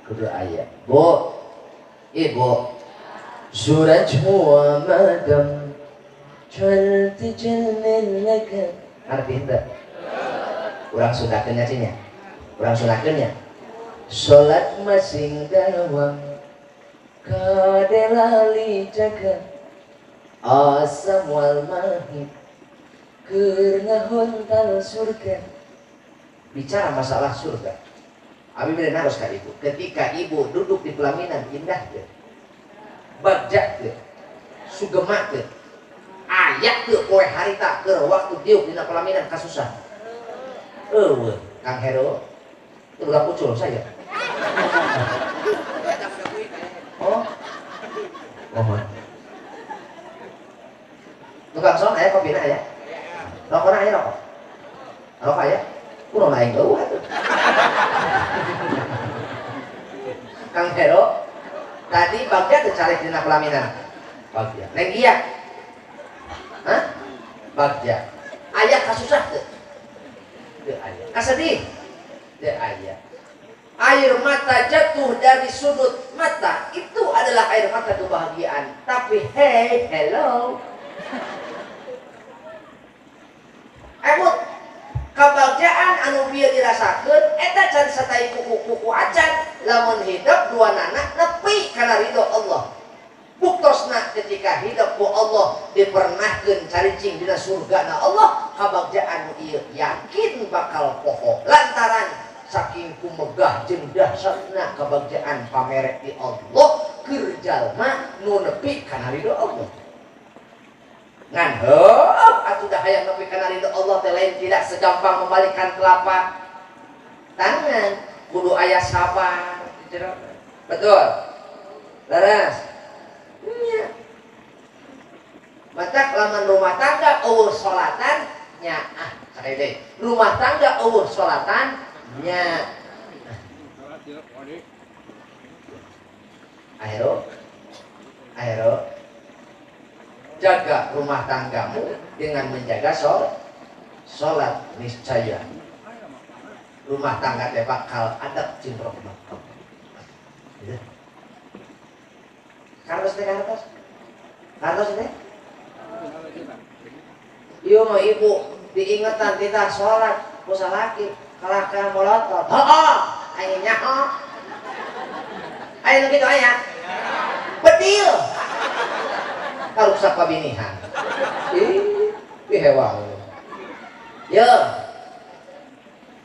Kudu aya. Bu, ibu, Suraj huwa madam चलते चलने लगा. Ngerti henteu? Urang sundakeun nya nya. Urang sundakeun nya. Salat masing dawang kade lali jaga asam wal mahid keur ngahontal surga. Bicara masalah surga, abi bade naros ka ibu. Ketika ibu duduk di pelaminan indah teu, bagja teu, sugema teu, aya teu poe harita keur waktu diuk dina pelaminan kasusah. Eueuh, Kang Hero, teu ulah kucul saya. Oh. Mohon. Tukang son aya kopina aya. Rokona aya rokok. Rokok aya. Kunaon aing eueuh atuh. Kang Hero, tadi bagja teu cari dina pelaminan. Bagja. Neng iya. Hah? Bagja. Aya kasusah teu? Teu aya. Kasedih? Teu aya. Air mata jatuh dari sudut mata itu adalah air mata kebahagiaan. Tapi hey, hello. Emut kebahagiaan anu bieu dirasakeun eta can satai kuku-kuku acan lamun hidup dua nana nepi kana ridho Allah. Buktosna ketika hidup ku Allah dipernahkeun caricing dina surgana Allah, kabagjaan ieu yakin bakal poho lantaran saking kumegah jeung dahsyatna kabagjaan pamere di Allah keur jalma nu nepi kana ridho Allah. Ngan heuh atuh dah hayang nepi kana ridho Allah teh lain tidak segampang membalikkan telapak tangan, kudu aya sabar. Betul? Leres? Nya. Matak lamun rumah tangga eueuh salatan nya ah sakali deui. Rumah tangga eueuh salatan nya. Ayo. Ayo. Jaga rumah tanggamu dengan menjaga sholat, niscaya rumah tangga teh bakal adab jeung rahmat. Gitu. Kartos teh kartos. Kartos teh. Ieu mah ibu diingetan titah sholat ku salaki kalahkan molotot. Heuh, aing nyaho. Aya nu kitu aya. Bedil. Karuksak pabinihan. Ih, pihewa. Yo.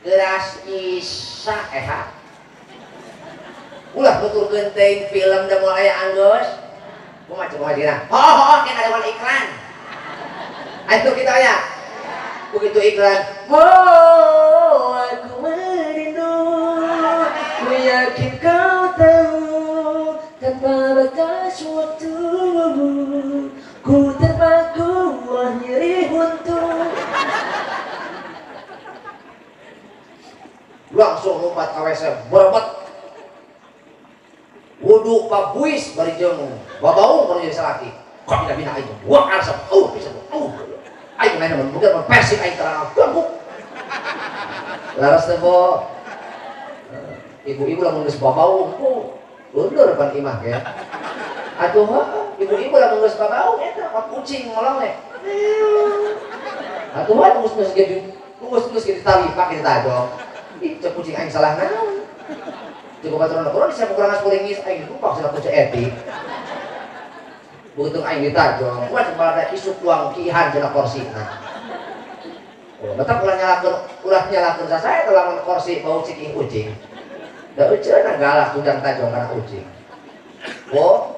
Geras Isa eha. Ulah nuturkeun teuing film da moal aya anggeus. Kumaha cek kumaha dina? Ho, kan ada wal iklan. Atuh kitu aya. Begitu iklan, oh, aku merindu, ku yakin kau tahu, tanpa batas waktu, ku terpaku wah nyeri huntu. Langsung lompat ke WC, berebet. Wudu pabuis bari jeung babau baru jadi salaki. Kok bina-bina aing wah arsep, bisa aing main mun bukan persib aing terang gabuk. Laras teh bo. Ibu-ibu lamun geus babau, undur pan imah ge. Atuh ibu-ibu lamun geus babau eta mah kucing ngolong we. Atuh geus geus ge geus geus ditali pake ditajong. Ih, cek kucing aing salah naon. Cek baturan kurang disiap kurang kuringis aing lupa cenah ku Ceu Eti. Beuteung aing ditajong, kuat malah isuk tuang kihan cenah korsina. Oh, batak ulah nyalakeun sasae teh lamun korsi bau cikih ucing. Da euceuna galak kujang tajong kana ucing. Oh.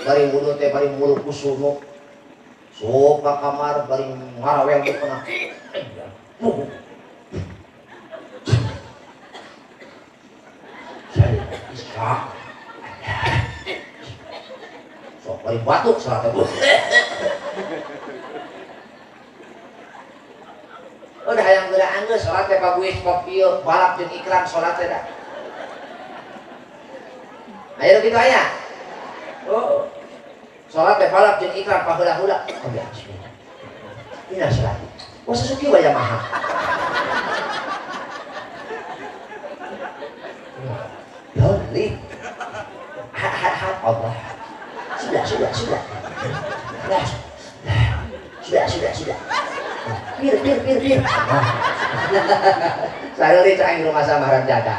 Bari wudu teh bari mulu kusunuk. Sok ka kamar bari ngarawel teh kana. Saya isya. Sok bari batuk salat teh. Udah hayang geura anggeus salat teh paguis pop ieu balap jeung iklan salat teh da. Aya kitu aya. Oh. Salat teh balap jeung iklan paheula-heula. Oh ya bismillah. Ina salat. Wah Suzuki wa Yamaha. Loli. Allah. Sudah. Sudah. Sudah. Pir. Saya lihat aing rumah sama haram jadah.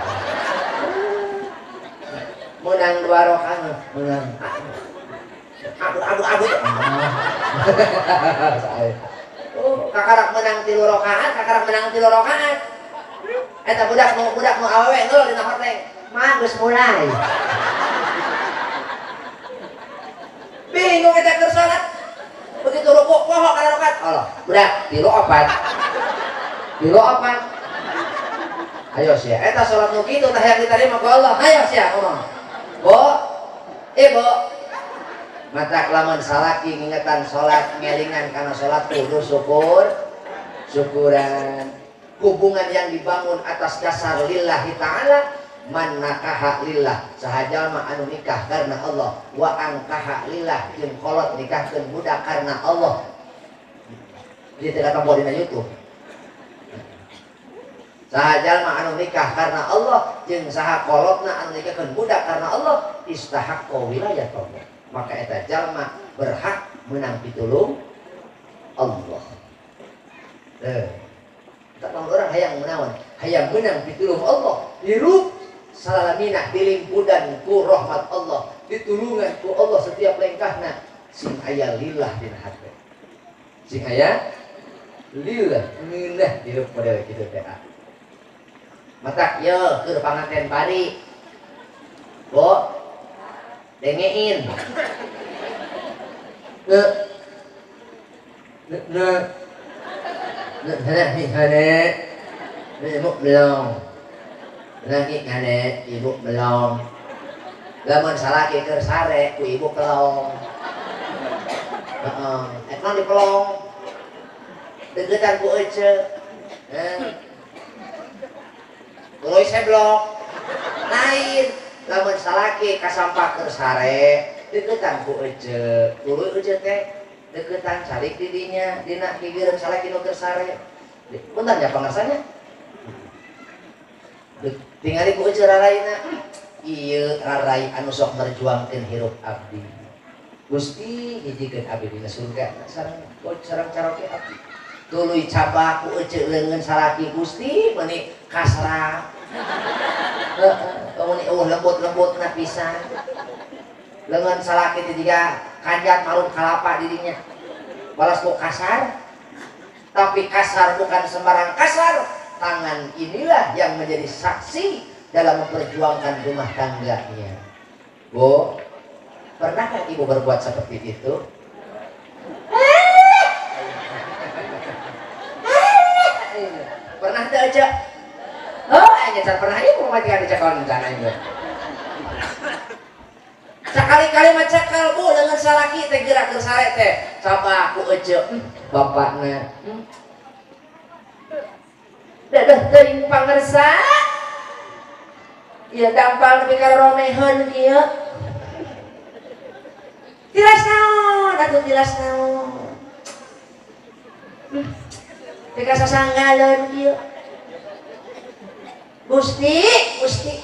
Menang 2 rakaat, menang. Aduh. Oh, kakarak menang 3 rakaat, kakarak menang 3 rakaat. Eta budak nu awewe ngeul dina hoteng. Mah geus mulai. Bingung eta keur salat. Begitu rukuk poho kana rakaat. Allah, budak 3 4. 3 4. Ayo sia, eta salat nu kitu tah yang diterima ku Allah. Ayo sia ngomong. Bo, ibu. Matak lamun salaki ngingetan salat, ngelingan kana salat kudu syukur. Syukuran. Hubungan yang dibangun atas dasar lillahi ta'ala, man nakaha lillah, saha jalma anu nikah karena Allah, wa angkaha lillah, jeung kolot nikahkeun budak karena Allah. Ieu teh katempo dina YouTube. Saha jalma anu nikah karena Allah jeung saha kolotna anu nikahkeun budak karena Allah, istahaqqa wilayat Allah. Maka eta jalma berhak menang pitulung Allah. Tak mau orang hayang menawan, hayang menang pitulung Allah. Hirup salalamina dilimpudan ku rahmat Allah, ditulungan ku Allah setiap lengkahna. Sing aya lillah dina hate. Sing aya lillah ngeunah hirup model kitu teh. Matak ye keur panganten bari. Bo dengein. Ne ne ne ne ne ibu belum. Lagi ngane ibu belum. Lamun salaki keur sare ku ibu kelong. Heeh, eta dipelong. Deukeutan ku ece. Heh. Tuluy seblok. Lain lamun salaki kasampak keur sare deukeutan ku ece. Tuluy ece teh deukeutan calik di dinya dina gigireun salaki nu keur sare. Punten ya pangarsanya. Tingali ku ece raraina. Ieu rarai anu sok merjuangkeun hirup abdi. Gusti hijikeun abdi dina surga sareng sareng caroke abdi. Tuluy cabak ku ece leungeun salaki Gusti meuni kasra. Heeh, meuni eueuh lembut-lembutna pisan. Leungeun salaki teh jiga kanjat marut kalapa di dinya. Balas ku kasar. Tapi kasar bukan sembarang kasar. Tangan inilah yang menjadi saksi dalam memperjuangkan rumah tangganya. Bu, pernahkah ibu berbuat seperti itu? Pernah tak aja? Oh, hanya pernah ibu matikan dicekal rencana ibu. Sekali-kali mah cekal bu dengan salaki teh gerak keur sare teh. Coba aku ece bapakna. Dadah teuing pangersa. Ieu dampal nepi ka romeheun kieu. Tilas naon atuh tilas naon. Teka sasanggaleun kieu. Gusti, Gusti.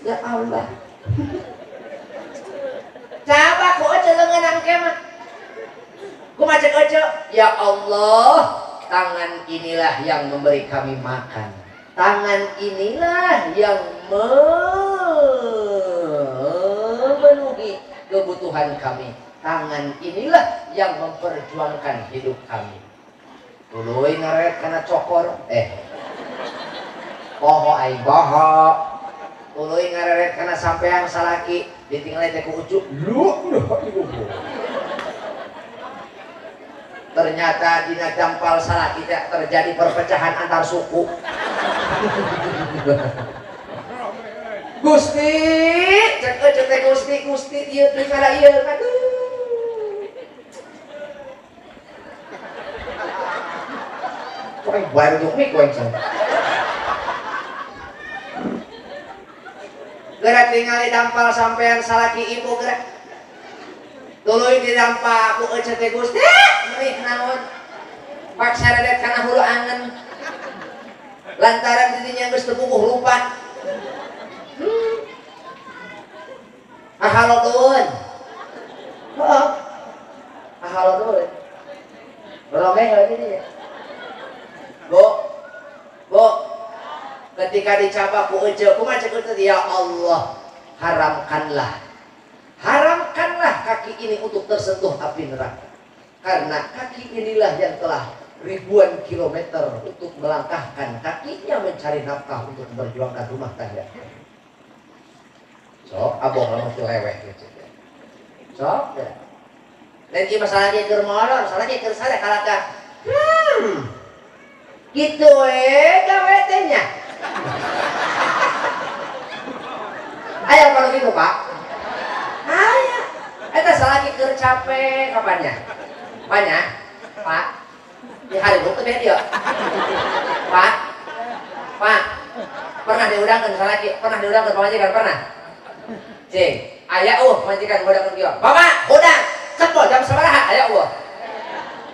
Ya Allah. Coba ku ece leungeun angke mah. Kumaha cek ece? Ya Allah, Tangan inilah yang memberi kami makan. Tangan inilah yang memenuhi kebutuhan kami. Tangan inilah yang memperjuangkan hidup kami. Tuluy ngaret kana cokor, poho aing boho. Tuluy ngareret kana sampean salaki, ditinggal teh ku ucuk. Lu ibu. Ternyata dina dampal salaki teh terjadi perpecahan antar suku. Gusti, cek teh Gusti, Gusti ieu teh kana ieu, aduh. Kok aing bae untuk mik wae can. Gerak tingali dampal sampean salaki ibu gerak. Tuluy didampak ku ece teh Gusti, meuni naon? Paksa redet kana hulu angen. Lantaran didinya geus teu puguh rupa. Ahalodoeun. Heeh. Ahalodoeun. Romeh lagi didinya. Bu. Bu. Ketika dicabak ku ece, kumaha cek ece? Ya Allah, haramkanlah. Haramkanlah kaki ini untuk tersentuh api neraka. Karena kaki inilah yang telah ribuan kilometer untuk melangkahkan kakinya mencari nafkah untuk memperjuangkan rumah tangga. Sok, abong lamun teu leweh gitu. Sok, ya. Lain ieu masalahnya keur molor, masalahnya keur sare kalakah. Gitu we gawe teh nya. Aya kalau gitu, Pak. Aya. Eta salaki keur capek kapannya? Banyak, Pak. Di hari itu teh dia. Pak. Pak. Pernah diundangkeun salaki, pernah diundangkeun pamajikan pernah? Cing, aya eueuh pamajikan ngundangkeun kieu. Bapak, hudang. Cepol jam sabaraha aya eueuh.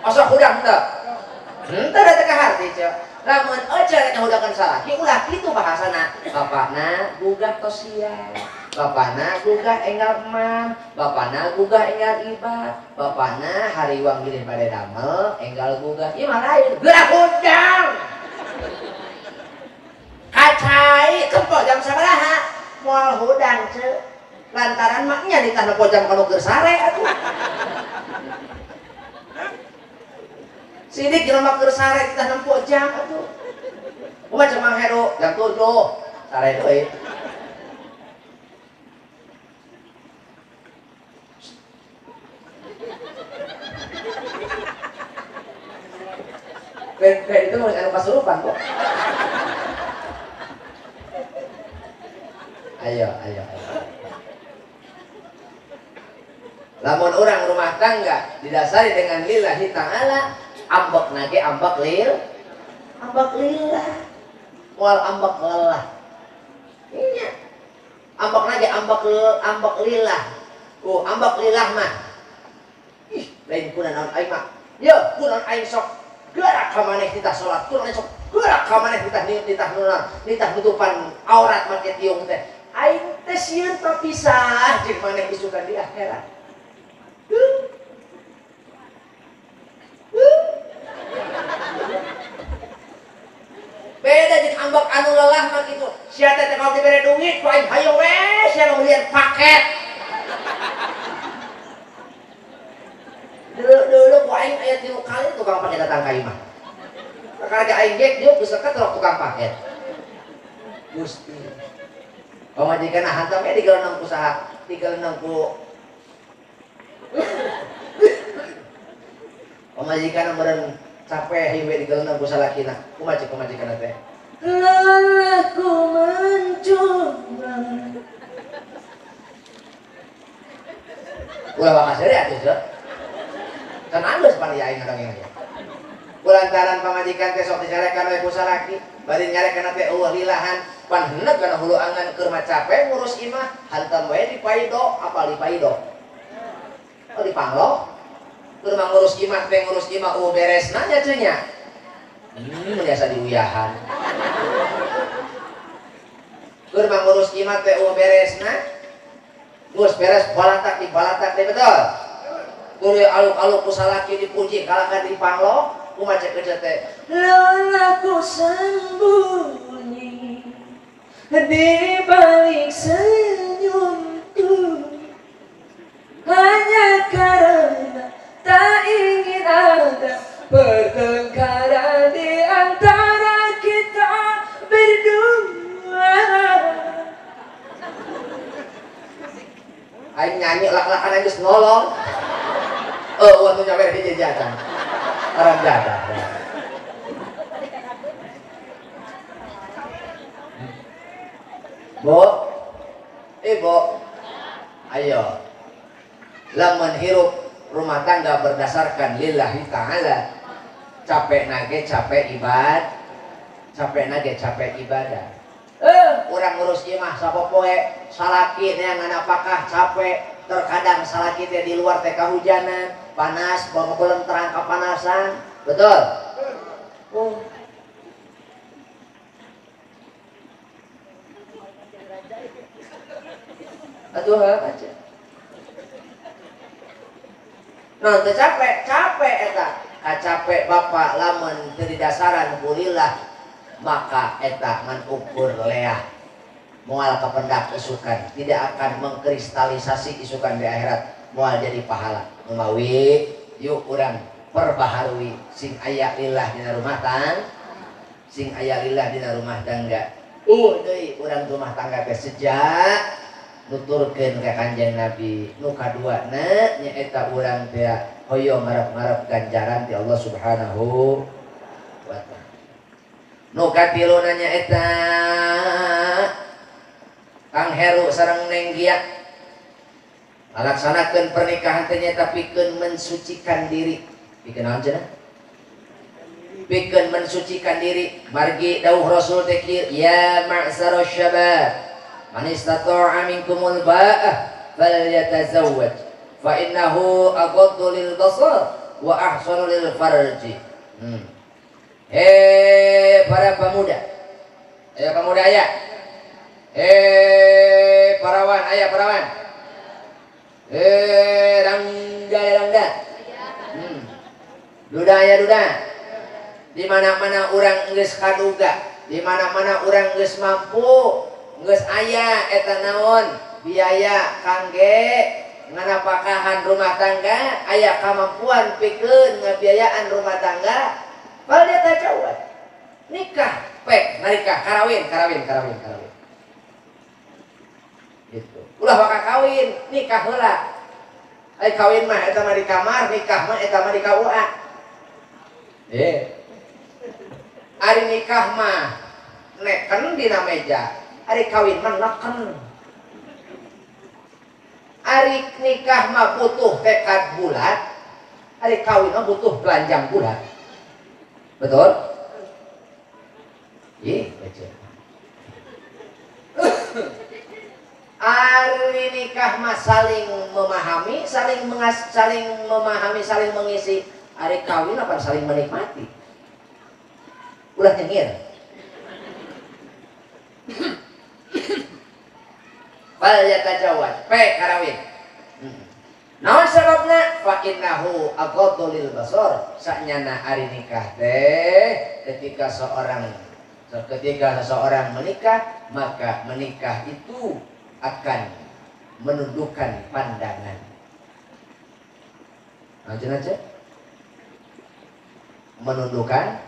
Osok hudang henteu. Henteu da teu kaharti ceu. Lamun ece rek ngahudangkeun salaki ulah kitu bahasana. Bapakna gugah tos siang. Bapakna gugah enggal emam, bapakna gugah enggal ibad, bapakna hariwang gilih bade damel enggal gugah. Ieu mah lain, geura hudang. Kacai tempo jam sabaraha moal hudang ceu. Lantaran maknya ditah nempo jam kanu keur sare atuh. Sidik jelema keur sare ditah nempo jam atuh. Kumaha cek Mang Heru jam 7 sare deui. Ben itu mau anu kasurupan kok. Ayo, ayo, ayo. Lamun orang rumah tangga didasari dengan lillahi ta'ala, ambek nage ambek lil, ambek lillah, moal ambek lelah. Iya. Ambek nage ambek ambek lillah. Oh, ambek lillah mah. Ih, lain kuna naon aing mah. Ye, kuna aing sok gerak ka maneh titah salat, kuna aing sok gerak ka maneh titah nitah nuna, nitah nutupan aurat make tiung teh. Aing teh sieun papisah jeung maneh isukan di akhirat. Beda jeung ambek anu lelah mah kitu. Sia teh kalau dibere duit ku aing hayo we sia ngeulian paket. Dulu ku aing aya 3 kali tukang paket datang ka imah. Kakara ge aing gek dieu geus ketrok tukang paket. Gusti. Pamajikan hantam we digeleneng ku saha? Digeleneng ku pamajikan meureun capek hiwe digeleneng ku salakina. Kumaha cek pamajikan teh? Lelahku mencoba. Ulah bakal seuri atuh ceu. Can alus pan ieu aing ngadongeng ieu. Kulantaran pamajikan teh sok dicarekan we ku salaki, bari nyarekan teh eueuh lilahan, pan heuneuh kana hulu angan keur mah capek ngurus imah, hantam we di paido, apal di paido. Oh di panglo. Keur mah ngurus imah teh ngurus imah eueuh beresna nya ceu nya. Biasa diuyahan. Keur mah ngurus imah teh eueuh beresna. Geus beres balatak di balatak teh betul. Tuluy aluk-aluk ku salaki dipuji kalakan di panglo, Kumaha cek ece teh? Lelahku sembunyi di balik senyumku, hanya karena tak ingin ada pertengkaran di antara kita berdua. Aing nyanyi lak-lakan geus nolong. Waktu nyampe di jajan. Orang jadah. Bu, ibu, ayo. Lamun hirup rumah tangga berdasarkan lillahi ta'ala, capek nage capek ibad, capek nage capek ibadah. Urang ngurus imah sapopoe, salaki neangan apakah capek. Terkadang salaki teh di luar teh kahujanan, panas, bawa belum terang kepanasan, betul? Oh. Aduh, aja. Nah, teu capek, capek eta. Capek bapak lamun teu didasaran kulillah, maka eta ngan ukur leah. Moal kependak isukan, tidak akan mengkristalisasi isukan di akhirat, moal jadi pahala. Mawi yuk urang perbaharui sing aya lillah dina rumah tangga, sing aya lillah dina rumah tangga. Deui urang rumah tangga teh sejak nuturkeun ka Kanjeng Nabi. Nu kaduana nyaeta urang teh hoyong ngarep-ngarep ganjaran ti Allah Subhanahu wa taala. Nu katiluna nyaeta Kang Heru sareng Neng Gia ngalaksanakeun pernikahan teh nyaeta pikeun mensucikan diri. Pikeun naon cenah? Pikeun mensucikan diri. Margi dawuh Rasul teh kieu, ya ma'sarasy syabab man istata'a minkumul ba'ah falyatazawwaj fa innahu aghaddu lil basar wa ahsanu lil farji. Hei para pemuda, ayo pemuda aya. Hei parawan, aya parawan. Hei rangga rangga. Duda aya duda. Di mana-mana urang geus kaduga, di mana-mana urang geus mampu, geus aya eta naon biaya kangge nganapakahan rumah tangga, aya kamampuan pikeun ngabiayaan rumah tangga, fal yatazawwaj. Nikah, pek, narikah, karawin, karawin, karawin, karawin. Gitu. Ulah waka kawin, nikah heula. Ai kawin mah eta mah di kamar, nikah mah eta mah di KUA. Ari nikah mah neken dina meja, ari kawin mah neken. Ari nikah mah butuh tekad bulat, ari kawin mah butuh telanjang bulat. Betul? Ih, baca. Ari nikah mah saling memahami, saling memahami, saling mengisi. Ari kawin apa saling menikmati. Ulah nyengir. Fal yatajawwaj, pe karawin. Naon sababna? Fa innahu aghaddu lil basar. Sanyana ari nikah teh ketika seseorang menikah, maka menikah itu akan menundukkan pandangan. Lanjut aja. Menundukkan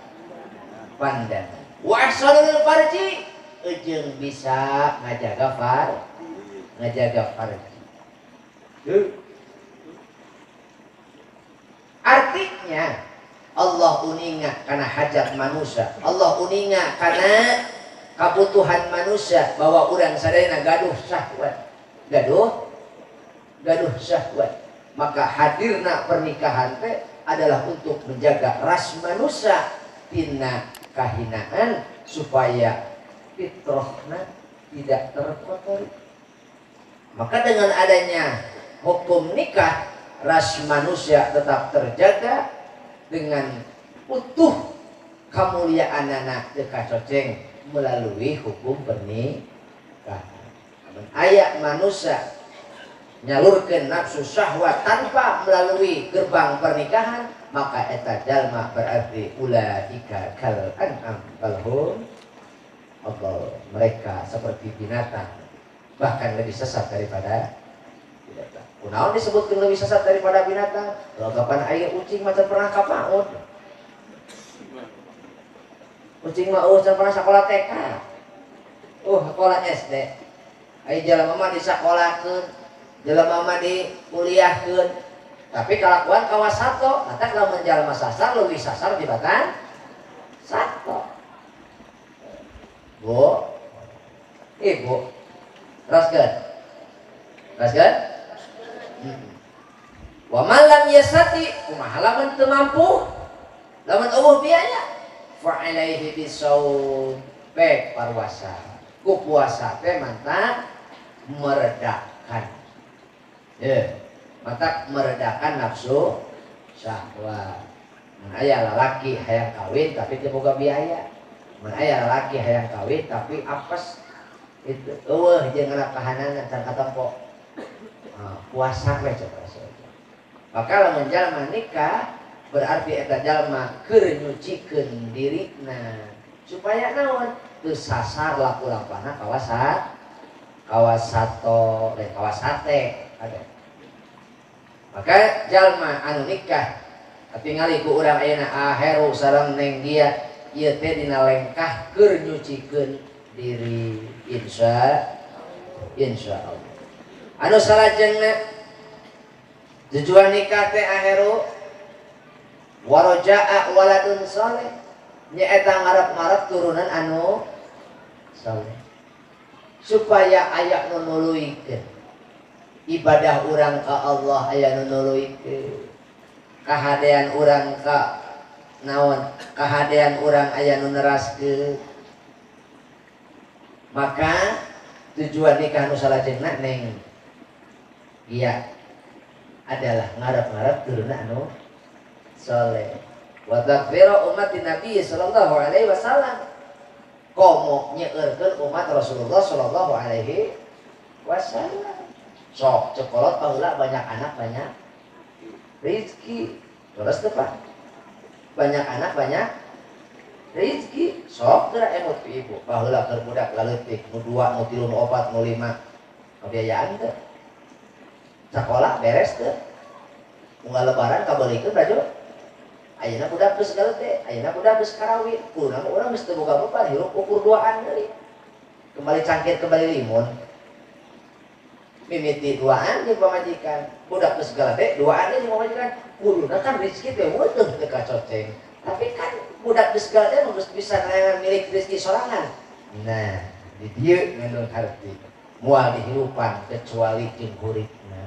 pandangan. Wa ahsanul farji, ejeng bisa ngajaga farji. Artinya Allah uninga karena hajat manusia, Allah uninga karena kebutuhan manusia bahwa urang sadayana gaduh syahwat, gaduh syahwat. Maka hadirna pernikahan teh adalah untuk menjaga ras manusia tina kahinaan supaya fitrahna tidak terkotori. Maka dengan adanya hukum nikah, ras manusia tetap terjaga dengan utuh kemuliaan anak dekacoceng melalui hukum pernikahan. Ayat manusia Nyalurkeun nafsu syahwat tanpa melalui gerbang pernikahan, maka eta jalma berarti ulaika kal an'am bal hum adall. Mereka seperti binatang, bahkan lebih sesat daripada binatang. Kunaon disebutkan lebih sesat daripada binatang? Kapan aya ucing macan pernah ka PAUD. Ucing mah can pernah sekolah TK. Sekolah SD. Aya jalma mah disakolahkeun, jalma mah dikuliahkeun. Tapi kalakuan kawas sato, matak lamun jalma sasar leuwih sasar tibatan sato. Bu, ibu, teruskeun. Teruskeun? Wa man lam yastati, kumaha lamun teu mampu? Lamun eueuh biaya, fa alaihi bisawm, pek parwasa. Ku puasa teh mantap meredakan. Ya, mantap meredakan nafsu syahwat. Mun aya lalaki hayang kawin tapi teu boga biaya. Mun aya lalaki hayang kawin tapi apes itu eueuh jeung kahanana can katempo. Puasa we coba saja. Maka lamun jalma nikah berarti eta jalma keur nyucikeun dirina supaya naon teu sasar laku lampahna kawas sato lain kawas sate ada. Maka jalma anu nikah tingali ku urang ayeuna Aheru sareng Neng Gia ieu teh dina lengkah keur nyucikeun diri insya Allah. Anu salajengna tujuan nikah teh Aheru warojaa waladun soleh, nyaeta ngarep-ngarep turunan anu soleh supaya aya nu nuluykeun ibadah urang ka Allah, aya nu nuluykeun kahadean urang ka naon, kahadean urang aya nu neraskeun. Maka tujuan nikah nu salajengna Neng Gia adalah ngarep-ngarep turunan anu soleh. Wa takfira umat Nabi sallallahu alaihi wasallam, komo nyeurkeun umat Rasulullah sallallahu alaihi wasallam. Sok cekolot baheula banyak anak banyak rezeki. Terus teu Pak? Banyak anak banyak rezeki. Sok geura emut ku ibu. Baheula keur budak laleutik nu 2, nu 3, nu 4, nu 5. Kebiayaan teu? Sakola beres teu? Unggal lebaran kabeulikeun baju. Ayeuna budak geus galete, ayeuna budak geus karawin. Kuduna mah urang geus teu boga beban, hirup ukur duaan deui. Kembali cangkir kembali limun. Mimiti duaan jeung pamajikan, budak geus galete duaan jeung pamajikan. Kuduna kan rezeki teh weuteung teu kacoceng. Tapi kan budak geus galete mah geus bisa neangan milik rezeki sorangan. Nah, di dieu ngandung harti. Moal dihirupan kecuali jeung huripna.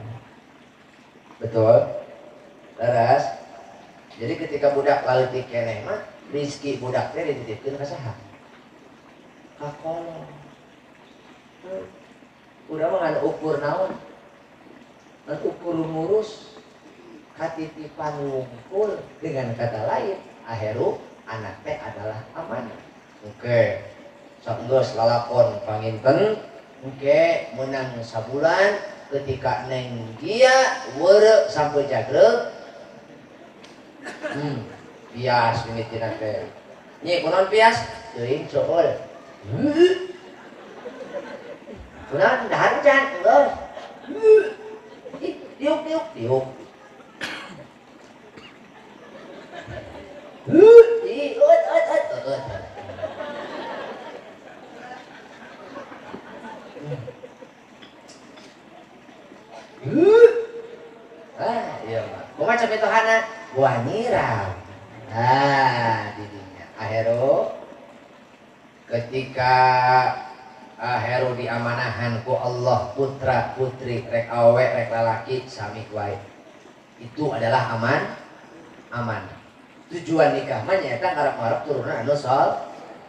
Betul? Leres? Jadi ketika budak laleutik keneh mah rezeki budak teh dititipkeun ka saha? Ka kolot. Urang mah ngan ukur naon? Ngan ukur ngurus katitipan wungkul. Dengan kata lain, Aheru anak teh adalah amanah. Oke. Sok geus lalakon panginten, oke menang sabulan ketika Neng Gia weureu sampai jagreg. Pias mimitina teh. Nyi kunaon pias? Teuing cool. Kunaon dahar can? Geus. Ih, diuk diuk diuk. Ih, ut ut ut ut. Ah, iya mah. Kumaha capitohana? Buah nyiram. Nah, didinya Aheru ketika Aheru diamanahan ku Allah putra putri rek awe rek lalaki sami wae. Itu adalah amanah. Tujuan nikah mah nyaeta ngarep-ngarep turunan anu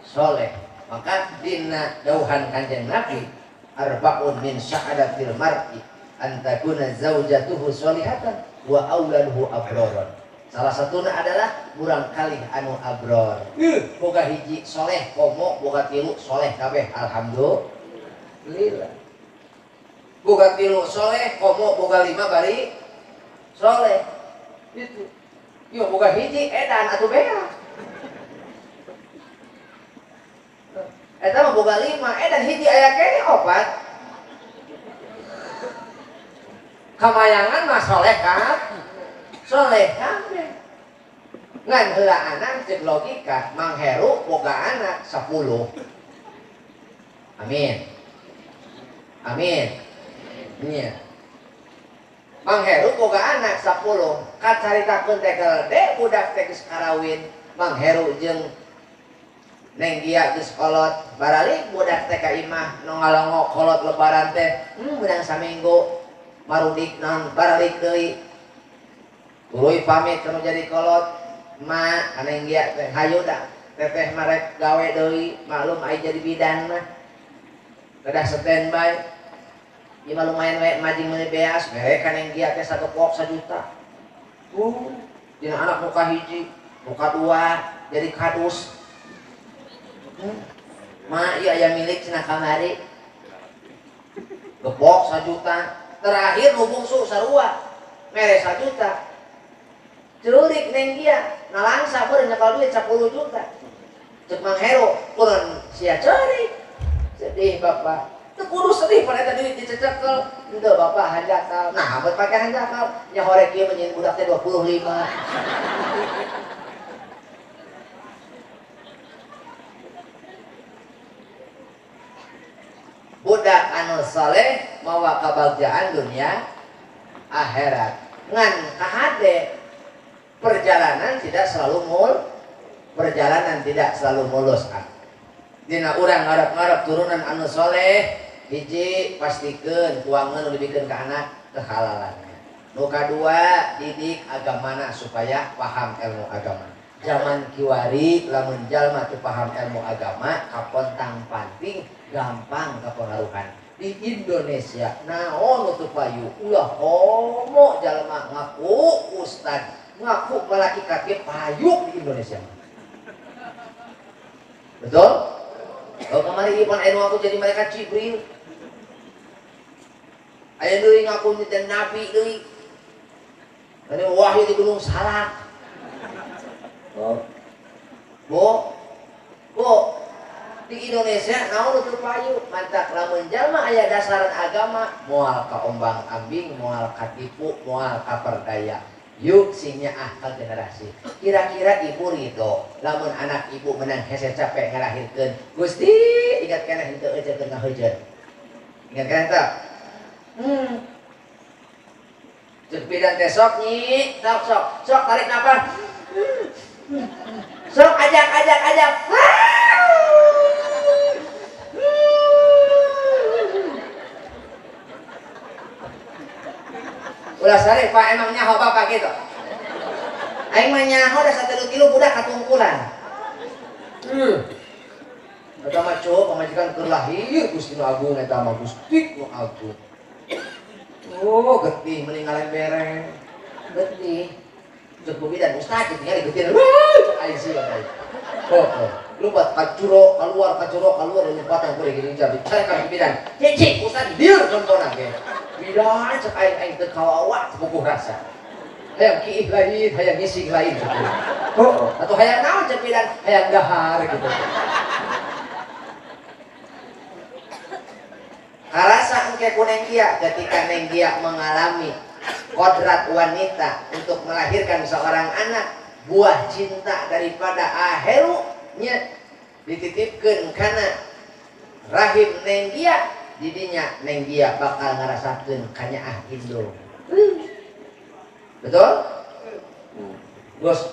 soleh. Maka dina dauhan Kanjeng Nabi arbaun min sa'adatil mar'i an takuna zaujatuhu sholihatan wa auladuhu abroron. Salah satunya adalah murang kalih anu abror. Boga hiji soleh komo, boga tilu soleh kabeh. Alhamdulillah. Boga 3 soleh, komo boga 5 bari soleh. Itu. Yo boga 1 edan atuh beak. Eta mah boga 5, edan 1 aya keneh 4. Kamayangan mah soleh kan? Soleh kabeh. Ngan heula anak cek logika, Mang Heru boga anak 10. Amin. Amin. Nya. Mang Heru boga anak 10. Kacaritakeun teh gede budak teh geus karawin. Mang Heru jeung Neng Gia geus kolot. Baralik budak teh ka imah nu ngalongo kolot lebaran teh, menang saminggu marudik naon baralik deui. Tuluy pamit nu jadi kolot. Ma ka Neng Gia teh hayu da teteh marek gawe deui, maklum ai jadi bidan mah. Kedah standby. Ieu mah lumayan we majing meuli beas, mere ka Neng Gia teh sagepok 1 juta. Dina anak muka 1, muka 2, jadi kadus. Ma ieu aya milik cenah kamari. Gepok 1 juta. Terakhir nu bungsu sarua, mere 1 juta. Ceurik Neng Gia, nalangsa beureum nyekel duit 10 juta. Ceuk Mang Heru, kurang sia ceurik. Sedih bapak. Teu kudu sedih pada eta duit dicecekel. Henteu bapak hanjakal. Nah, buat pake hanjakal. Nya horek ieu menyeun budak teh 25. Budak anu soleh mawa kabagjaan dunia akhirat. Ngan kahade perjalanan tidak selalu perjalanan tidak selalu mulus. Dina urang ngarep-ngarep turunan anu soleh, hiji pastikeun tuangan nu dibikeun ka anak kehalalannya. Nu kadua didik agamana supaya paham ilmu agama. Zaman kiwari lamun jalma teu paham ilmu agama kapontang panting gampang kapengaruhan. Di Indonesia naon nu teu payu ulah homo jalma ngaku ustad, ngaku malaikat ge payu di Indonesia. Betul? Oh kemarin ieu pan anu aku jadi malaikat Jibril. Aya deui ngaku jadi nabi deui. Anu wahyu di Gunung Salak. Oh. Bu. Bu. Di Indonesia naon nu teu payu, mantak lamun jalma aya dasaran agama moal kaombang-ambing, moal katipu, moal kaperdaya. Yuk sing nyaah ka generasi. Kira-kira ibu ridho lamun anak ibu menang hese capek ngalahirkeun. Gusti ingat keneh henteu euceun ngahujeun. Ingat keneh teu? Ceuk bidan teh sok nyi, sok sok, sok tarik napas. Sok ajak ajak ajak. Ulah sare Pak emang nyaho bapak gitu. Aing mah nyaho da 1 kilo budak katungkulan. Eta mah cowok pamajikan keur lahir Gusti nu agung eta mah Gusti nu agung. Oh, getih meninggalan bereng. Getih. Cek bidan ustaz tinggal getih. Wah, aing sih aing. Oh, lompat kacuro keluar lompatan kuring gini jadi cek ka bidan. Cicik ustaz lieur contohna ge. Bidan cek aing aing teu kawawa bukuh rasa. Hayang kiih lain, hayang ngising lain gitu. Oh, atau hayang naon cek bidan, hayang dahar gitu. Karasa engke ku Neng Gia ketika Neng Gia mengalami kodrat wanita untuk melahirkan seorang anak, buah cinta daripada aherunya dititipkeun kana rahim Neng Gia, didinya Neng Gia bakal ngarasakeun kanyaah indung. Betul? Bos,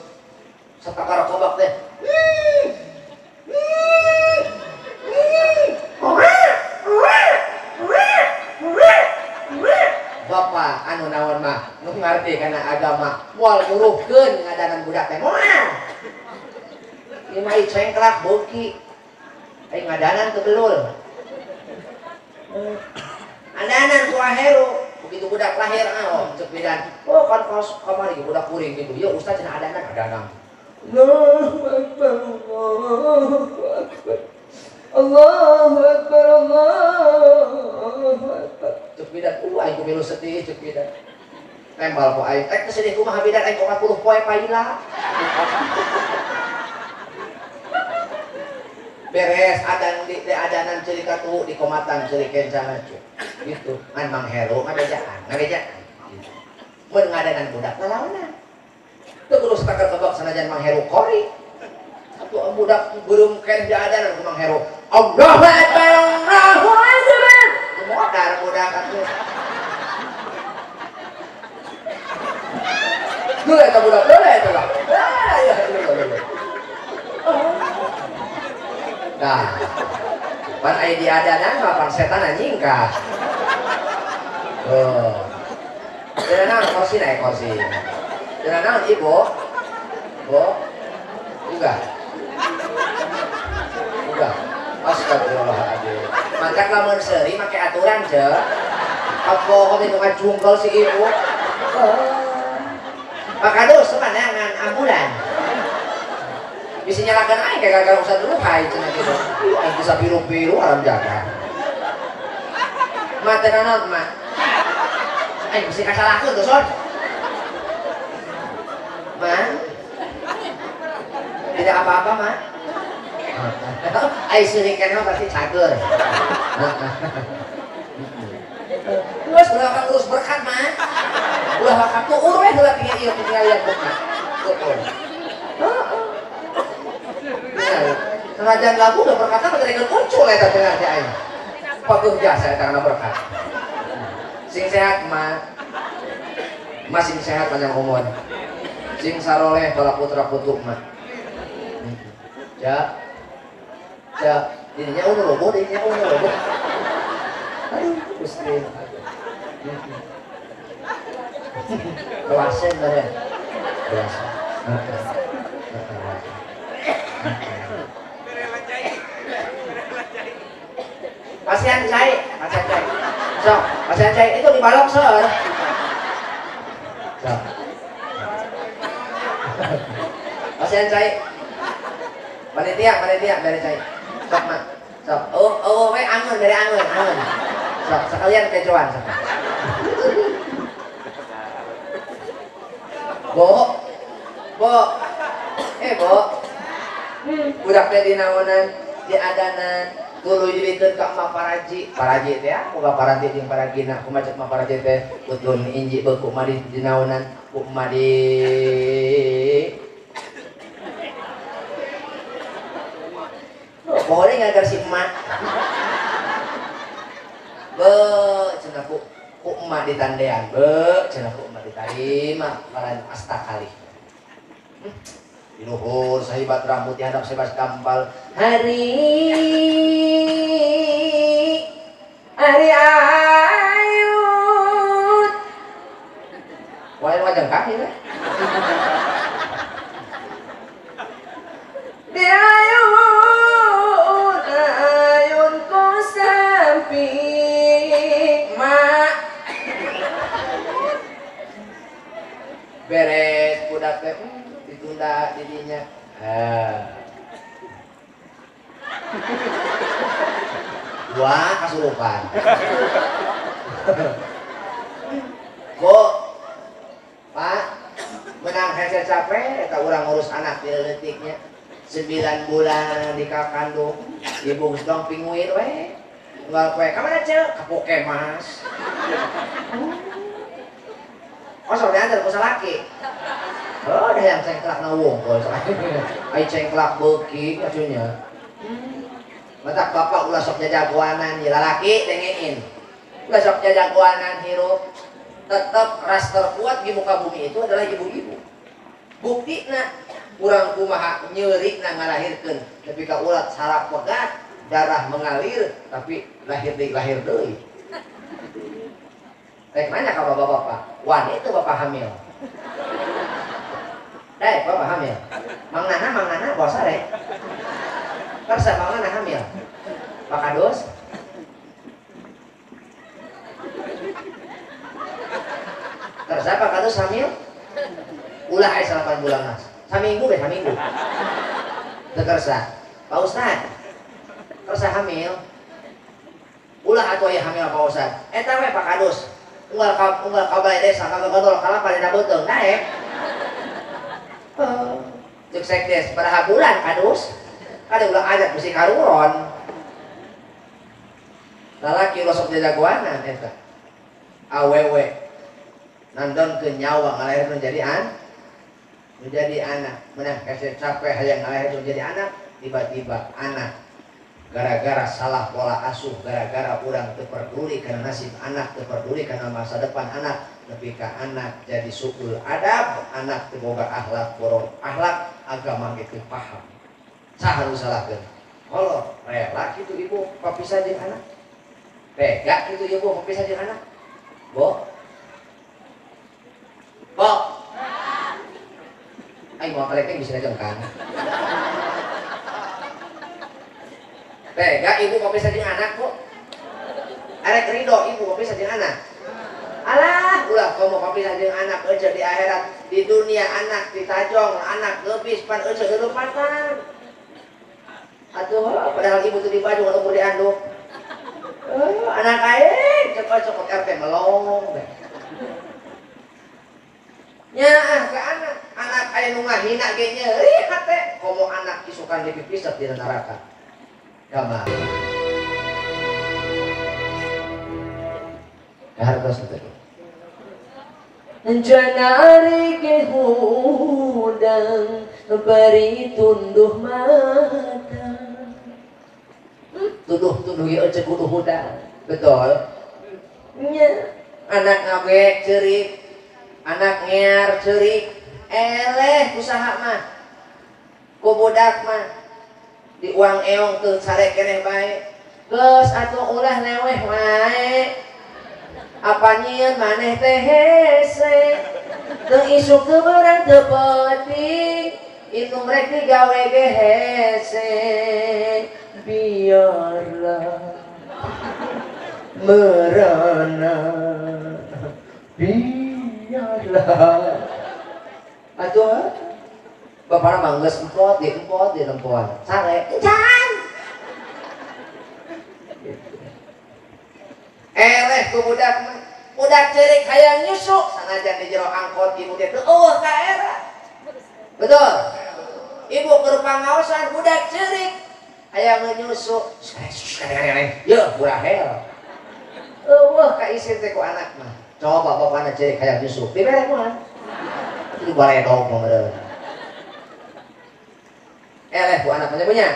satakara kobak teh. Bapak anu naon mah nu ngarti kana agama moal nguruhkeun ngadanan budak teh moal. Ieu mah cengklak beuki. Aing ngadanan teu belul. Adanan ku aheru begitu budak lahir oh cek bidan. Oh kan kaos kamari budak kuring gitu. Ya ustaz cenah adanan adanan. Allahu akbar Allahu akbar. Allahu akbar Allahu akbar. Cek bidan, aing ku milu sedih cek bidan. Tembal ku aing, teh sedih kumaha bidan aing 40 poe paila. Beres adan di adanan ceuli katuhu di komatan ceuli kencana cu. Gitu, ngan Mang Heru ngabejaan, ngabejaan. Gitu. Mun ngadanan budak lalaonan. Teu kudu satakar kebak sanajan Mang Heru kori. Atuh budak beureum keneh diadanan ku Mang Heru. Allahu akbar, Allahu akbar. Modar budak atuh. Dulu eta budak, dulu eta lah. Ah, ya, dulu. Nah, pan aya diadanan mah pan setan anjing kah. Oh. Teu naon kursi naik kursi. Teu naon ibu? Bu. Uga. Uga. Astagfirullahaladzim. Mangkat lamun seuri make aturan ce. Kapoho itu ngajungkel si ibu. Pak Kadus mana ngan ambulan. Bisa nyalakan aing kayak gara-gara usah dulu hai cenah gitu. Aing bisa biru-biru haram jaga. Mah teu naon mah. Aing bisa kasalahkeun tuh son. Ma. Tidak apa-apa, Ma. Aing seuring keneh mah berarti cager. Terus ulah akan urus berkat, Ma. Ulah bakal tuur we heula tinggal ieu tinggal ieu mah. Tuur. Heeh. Senajan lagu udah berkata pada muncul eta teh teh aing. Patuh jasa eta kana berkat. Sing sehat mah. Masing sehat panjang umur. Sing saroleh para putra putu mah. Ya. Ya, dirinya unu lobo, dirinya unu lobo. Aduh, Gusti. Kewasen bare. Kewasen. Pasian cai, pasian cai. Sok, pasian cai itu dibalok seur. Sok. Pasian cai. Panitia, panitia bere cai. Sok mak. Sok. Oh, we angeun bere angeun, angeun. Sok, sekalian kecoan sok. Bo. Bo. Bo. Budak teh dinaonan, diadanan, tuluy dibikeun ka emak paraji. Paraji teh boga paranti jeung paragina, kumaha cek emak paraji teh putun inji beuh ku emak di dinaonan, ku emak di pokoknya ngagar si emak. Beuh cenah ku emak ditandean, beuh cenah ku emak ditarima ngaran asta kali. Di luhur sahibat rambut di hadap sebas dampal hari hari ayut wah wajang kaki lah di ayut ayun ku sampi mak beres budak teh ditunda didinya. Wah, kasurupan. Kok Pak menang hese capek eta urang ngurus anak di leutiknya. 9 bulan di kakandung, ibu geus dong pinguin we. Unggal poe ka mana ceu? Ka Pukemas. Oh, sok diantar ku salaki. Oh, dah yang cengklak na wungkul. Ai cengklak beuki acunya. Matak bapak ulah sok jajagoanan, ya lalaki dengein. Ulah sok jajagoanan hirup. Tetep ras terkuat di muka bumi itu adalah ibu-ibu. Buktina urang kumaha nyeri na ngalahirkeun nepi ka ulat saraf pegat, darah mengalir tapi lahir deui. Rek nanya ka bapak-bapak, wani itu bapak hamil. Dai, bapak hamil. Mang Nana bosa rek. Kersa Mang Nana hamil. Pak Kadus. Kersa Pak Kadus hamil? Ulah aya 8 bulan mas. Saminggu be saminggu. Teu kersa. Pak Ustad. Kersa hamil. Ulah atuh aya hamil Pak Ustad. Eta we Pak Kadus. Unggal ka balai desa kagagedol kalapa dina beuteung daek. Cek sekdes baraha bulan Kadus. Kada ulah adat bisi karuron. Lalaki ulah sok jajagoanan eta. Awewe nandonkeun nyawa ngalahirkeun jadi an menjadi anak. Menang kasih capek hayang ngalahirkeun jadi anak, tiba-tiba anak gara-gara salah pola asuh, gara-gara urang teu peduli kana nasib anak, teu peduli kana masa depan anak, nepi ka anak jadi suul adab, anak teu boga akhlak, borong akhlak, agama ge teu paham. Saha nu salahkeun? Kolot rela kitu ibu papisah jeung anak. Tega kitu ibu papisah jeung anak. Bo. Bo. Aing moal kalekeng bisa ngajengkang. Tega ibu papisah jeung anak, Bu. Arek ridho ibu papisah jeung anak. Alah, ulah komo papisah jeung anak euceu di akhirat, di dunia anak ditajong, anak geubis pan euceu deuleumpatan. Atuh padahal ibu teu dibaju kan ukur dianduk. Anak aing cekot-cekot RT melong. Nyaah ke anak, anak aya nu ngahina ge nyeri hate, komo anak isukan dipipisat di neraka. Kamar. Hartos tadi. Janari ke hudang beri tunduh mata. Tuduh-tuduh ieu cek kudu hudang. Betul. Nya anak ngabek ceurik, anak ngear ceurik, eleh usaha mah. Ku budak mah di uang eong teu sare keneh bae. Geus atuh ulah leweh wae. Apa nyieun maneh teh hese. Teu isuk teu beurang teu peuting, indung rek digawe ge hese. Biarlah merana, biarlah. Atuh bapana mah geus empot di empot di nempoan. Sare encan. Eleh ku budak mah. Budak ceurik hayang nyusu sanajan di jero angkot ibu teh teu eueuh ka era. Betul. Ibu keur pangaosan budak ceurik hayang nyusu. Yeuh burahel. Eueuh ka isin teh ku anak mah. Coba bapana ceurik hayang nyusu. Dibere moal. Itu baledog mah meureun. Eleh ku anak punya.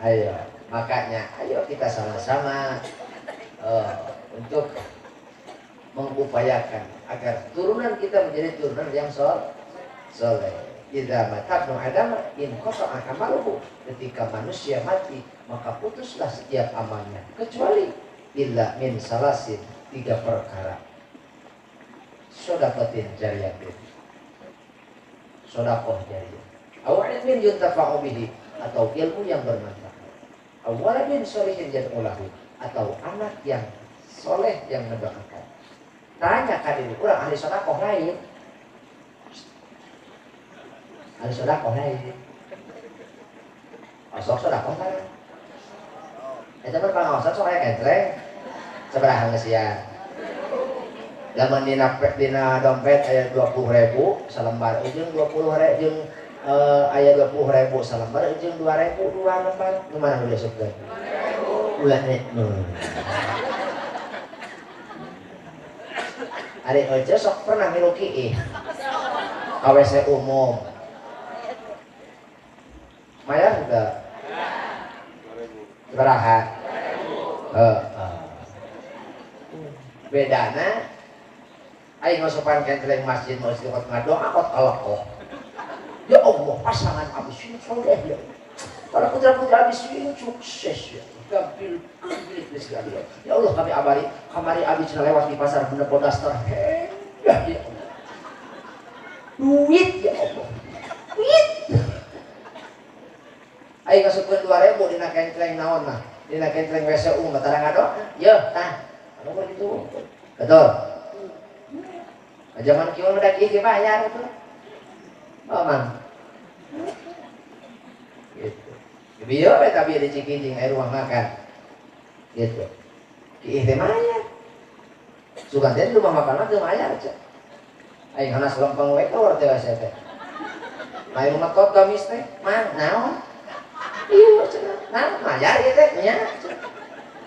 Ayo, makanya ayo kita sama-sama untuk mengupayakan agar turunan kita menjadi turunan yang soleh. Idza mata ibnu Adam in qata'a amaluhu. Ketika manusia mati maka putuslah setiap amalnya kecuali illa min salasin, tiga perkara. Shadaqatin jariyatin, sedekah jariyah. Aw ilmin yuntafa'u bihi, atau ilmu yang bermanfaat. Aw waladin sholihin yad'u lahu, atau anak yang soleh yang mendoakan. Tanya ka diri urang ahli sedekah lain. Ahli sedekah lain. Osok sedekah lain. Eta mah pangaosan sok aya kentreng. Sabaraha geus sia. Lamun dina dompet aya 20.000 salembar ujung 20.000 jeung aya 20.000 salembar ujung 2.000 dua lembar. Nu mana nu diasupkeun? 2.000. Ulah Ari Oce sok pernah ngilu kiih ka WC umum. Mayar henteu? Sabaraha? Heeh. Bedana aing ngosopan kentleng masjid mau istiqot ngadoa kot kalekoh. Ya Allah, pasangan abis ini soleh ya. Para putra-putra abis ini sukses ya. Gampil sekali ya. Ya Allah, kami abari kamari abis lewat di pasar menepo daster. Ya Allah. Duit ya Allah. Duit. Aing ngasupkeun 2000 dina kentleng naon mah? Dina kentleng WC umum tara ngadoa. Yeuh, tah. Anu kitu. Betul. Zaman kieu mah da kieu bayar atuh. Oh, mang. Gitu. Bieu we tapi di Cikijing aya rumah makan. Gitu. Kiih teh mayar. Sugan teh di rumah makan mah teu mayar cek. Aing hanas lempeng we ka war teh teh. Lain metot gamis teh, mang naon? Ieu cenah, nah mayar ieu teh nya.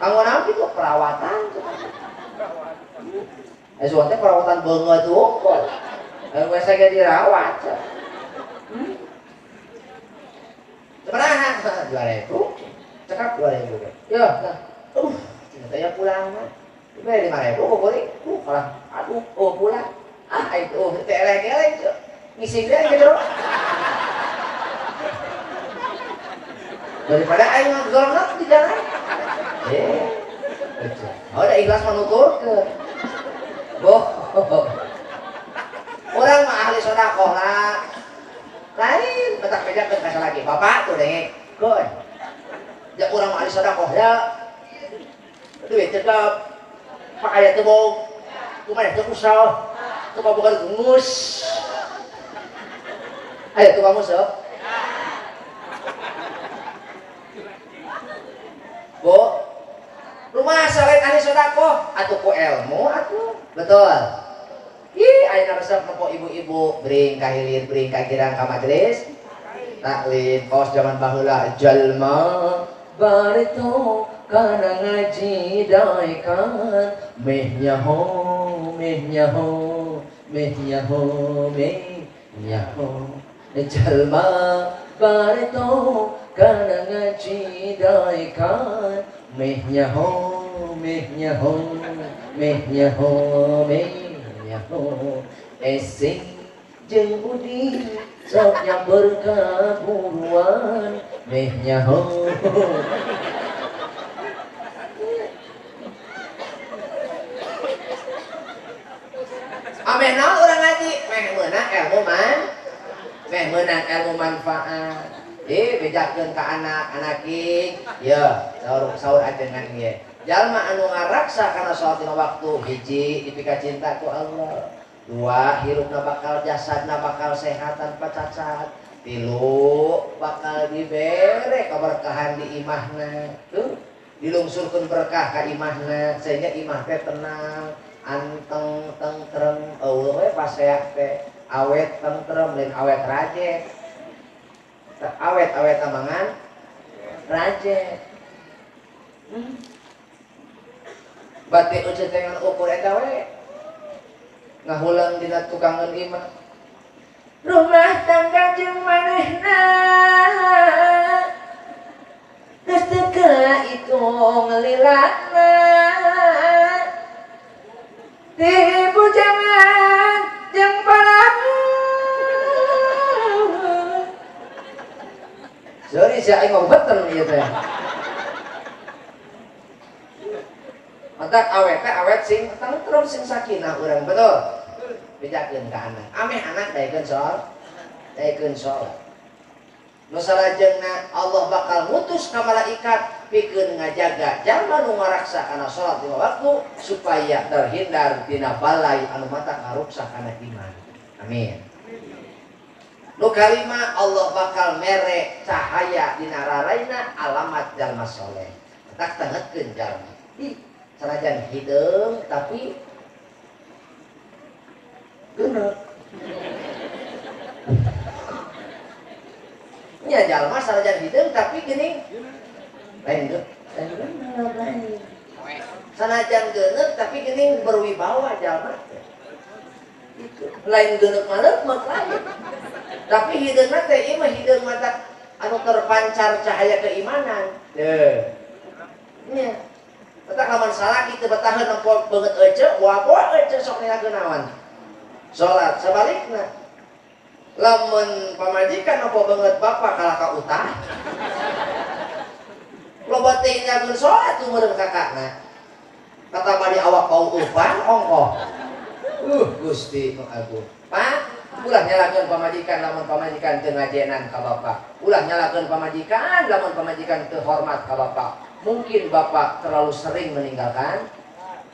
Kanggo naon kitu perawatan cenah. Sugan teh perawatan beungeut wungkul. Aing we ge dirawat. Sabaraha? 2000. Cekap 2000 ge. Yo, nah. Cenah teh pulang mah. Dibere 5000 kuring. Kalah. Aduh, oh pulang. Ah, itu teh eleng-eleng cuk. Ngising deui ke jero. Daripada aing ngagornot di jalan. Oh, da ikhlas manuturkeun. Boh. Urang mah ahli sedekah lah. Lain petak bejakeun ka salaki. Bapak tuh dengekeun. Ja urang mah ahli sedekah ya. Duit cekap. Pakaya teu bog. Kumaha teu usah. Teu boga gungus. Ayo tukang musuh. Bu, rumah selain ahli sedekah atuh ku ilmu atuh. Betul. Ih, ayeuna resep nempo ibu-ibu bring ka hilir, bring ka girang ka majelis taklim kos zaman baheula jalma bareto kana ngaji daekan meh nyaho meh nyaho meh nyaho meh nyaho jalma bareto kana ngaji daekan meh nyaho meh nyaho meh nyaho meh nyaho esing jeung udi sok nyamper ka buruan meh nyaho. Ameh naon urang ngaji meh meunang ilmu man meh meunang ilmu manfaat. Bejakeun ka anak anaking ye saur saur ajengan ieu jalma anu ngaraksa kana salat dina waktu hiji dipika cinta ku Allah, dua hirupna bakal jasadna bakal sehat tanpa cacat, tilu bakal dibere keberkahan di imahna tuh dilungsurkeun berkah ka imahna sehingga imah teh tenang anteng tentrem eueuh we paseak teh awet tentrem lain awet rajet awet-awet amangan rajet. Batik ucit dengan ukur eta we ngahulang dina tukangeun imah rumah tangga jeung manehna geus teu kaitung lilana ti bujangan jeung palamun. Sorry si aing ngobeten ieu teh. Matak awet teh awet sing tentrem sing sakinah urang betul. Bejakeun ka anak. Ameh anak daekeun sholat, daekeun sholat. Nu salajengna Allah bakal ngutus ka malaikat pikeun ngajaga jalma nu ngaraksa kana sholat lima waktu supaya terhindar tina balai anu matak ngaruksak kana iman. Amin. Nu kalima Allah bakal mere cahaya dina raraina alamat jalma soleh. Tak tengetkeun jalma. Ih, sanajan hideung tapi geuneuh. Nya jalma sanajan hideung tapi geuning lain geuneuh, lain geuneuh lain. Sanajan geuneuh tapi geuning berwibawa jalma teh. Itu lain geuneuh mah mah lain. Tapi hideungna teh ieu mah hideung mata anu terpancar cahaya keimanan. Teu. Nya. Petak lamun salaki teu betaheun nempo beungeut ece, wapoa ece sok ninggalkeun naon. Salat sebalikna. Lamun pamajikan nempo beungeut bapak kalah ka utah. Loba teh ninggalkeun salat meureun kakakna. Kata badi awak bau upan ongkoh. Gusti nu agung. Pak, ulah nyalakeun pamajikan lamun pamajikan teu ngajenan ka bapak. Ulah nyalakeun pamajikan lamun pamajikan teu hormat ka bapak. Mungkin bapak terlalu sering meninggalkan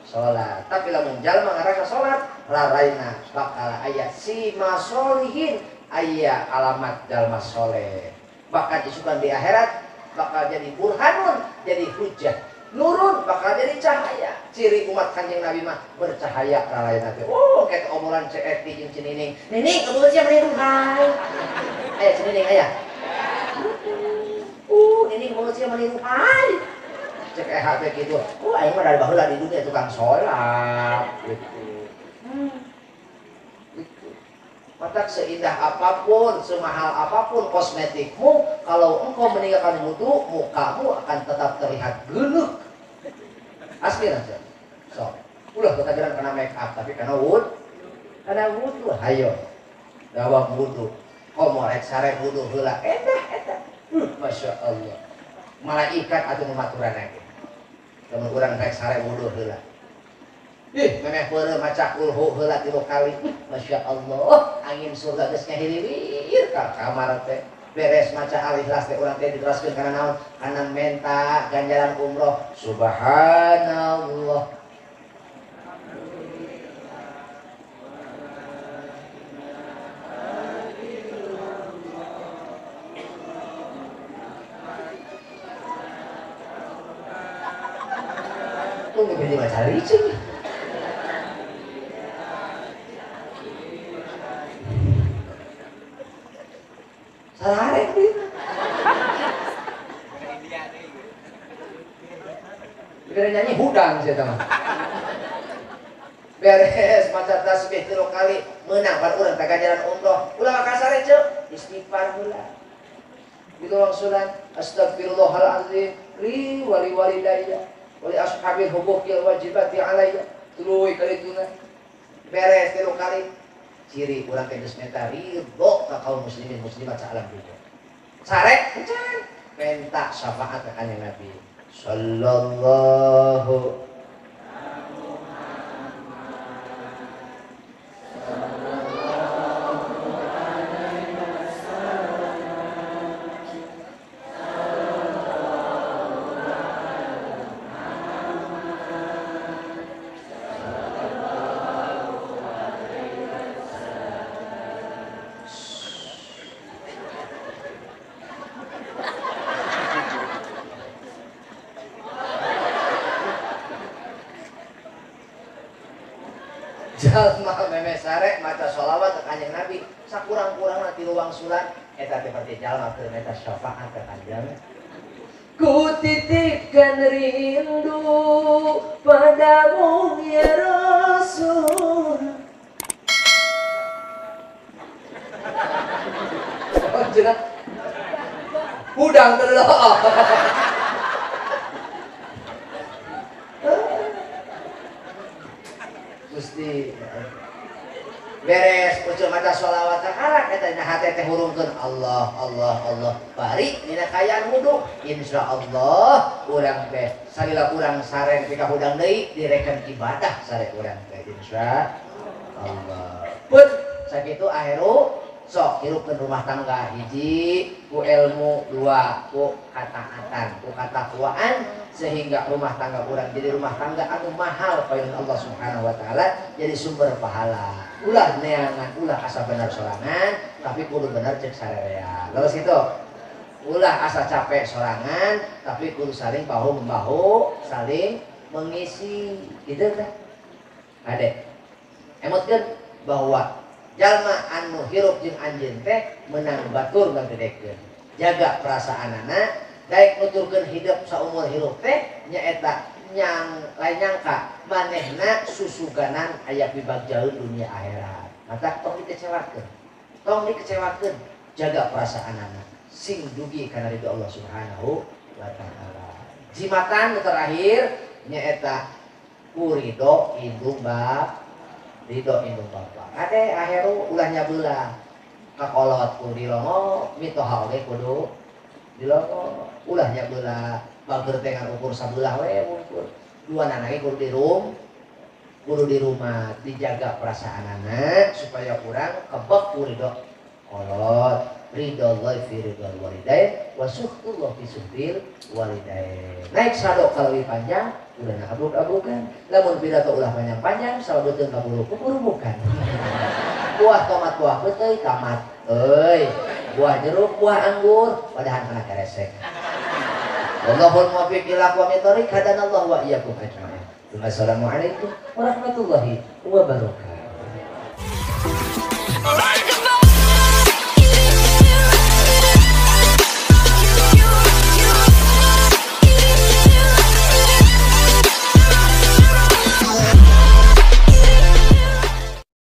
sholat. Tapi lamun jalma ngarasa sholat, raraina bakal aya sima solihin, aya alamat jalma soleh. Bahkan isukan di akhirat bakal jadi burhanun, jadi hujah. Nurun bakal jadi cahaya. Ciri umat Kanjeng Nabi mah bercahaya ralain teh. Oh, kayak obrolan CFD jeung Cinining. Nining, kebeul sia meni ruhai. Aya Cinining aya. Nining kebeul sia meni ruhai. Cek EHP gitu. Aing mah dari baheula di dunia tukang sholat gitu. Gitu. Matak seindah apapun, semahal apapun kosmetikmu, kalau engkau meninggalkan wudu, mukamu akan tetap terlihat geuleuh. Asli aja. So, ulah ketajaran karena make up, tapi karena wudu. Karena wudu, hayo. Dawam wudu. Komo rek sare wudu heula, endah eta. Masya Allah. Malaikat atuh mematuran lagi. Lamun urang rek sare wudu heula. Ih, memeh peureum maca kulhu heula 3 kali. Masya Allah, angin surga geus ngahiliwir ka kamar teh. Beres maca al-ikhlas teh urang teh diteraskeun kana naon? Kana menta ganjaran umroh. Subhanallah. Tunggu jadi maca licin. Sararek dia. Dikira nyanyi hudang sih teman. Beres maca tasbih 3 kali menang pada urang teh ganjaran umroh. Ulah kasare ceu, istighfar heula. Gitu wangsulan astagfirullahalazim li wali walidayya wali ashabil huquqil wajibati alayya. Tuluy kali tuna. Beres 3 kali. Ciri urang teh geus menta ridho ka kaum muslimin muslimat saalam dunya. Sarek encan menta syafaat ka Kanjeng Nabi sallallahu jalma meme sare maca sholawat ka Kanjeng Nabi sakurang-kurangna 3 wangsulan eta teh berarti jalma keur menta syafaat ka Kanjeng. Ku titipkan rindu padamu ya Rasul. Oh, jenah. Hudang teu. Gusti beres ucul maca sholawat sakarang eta dina hate teh hurungkeun Allah Allah Allah bari dina kaayaan wudu insyaallah urang teh salila urang sare nepi ka hudang deui direken ibadah sare urang teh insyaallah. Pun sakitu akhiru sok hirupkeun rumah tangga hiji ku ilmu, 2 ku kataatan, ku katakwaan sehingga rumah tangga urang jadi rumah tangga anu mahal payun Allah Subhanahu wa taala jadi sumber pahala. Ulah neangan, ulah asa bener sorangan tapi kudu bener cek sarerea. Leres kitu. Ulah asa capek sorangan tapi kudu saling bahu membahu, saling mengisi. Gitu teh. Ade. Emotkeun bahwa jalma anu hirup jeung anjeun teh menang batur ngagedekeun. Jaga perasaanana, daek nuturkeun hidup saumur hirup teh nyaeta nyang lain nyangka manehna susuganan aya pibagjaeun dunia akhirat. Mata tong dikecewakeun. Tong dikecewakeun, jaga perasaanana sing dugi kana ridho Allah Subhanahu wa taala. Jimatan nu terakhir nyaeta ku ridho indung bap, ridho indung bapa. Ade akhiru ulah nyabeula. Kakolot kudu dilongo, mitoha oge kudu dilongo. Ulah nyabeula, bager teh ngan ukur sabelah we ukur. Dua nanage kudu di rum, kudu di rumah, dijaga perasaanana supaya urang kebek ku ridho kolot. Ridho Allah fi ridho walidain wa suhtullah fi suhtil walidain. Naik sado kalau lebih panjang, udah nak abruk-abrukan. Lamun pidato ulah panjang-panjang, sababeutkeun kaburu kuburubukan. Buah tomat, buah peuteuy, tamat. Euy, buah jeruk, buah anggur, padahan kana keresek. Wallahul muwaffiq ila aqwamit thoriq, hadanallahu wa iyyakum ajmain. Wassalamualaikum warahmatullahi wabarakatuh.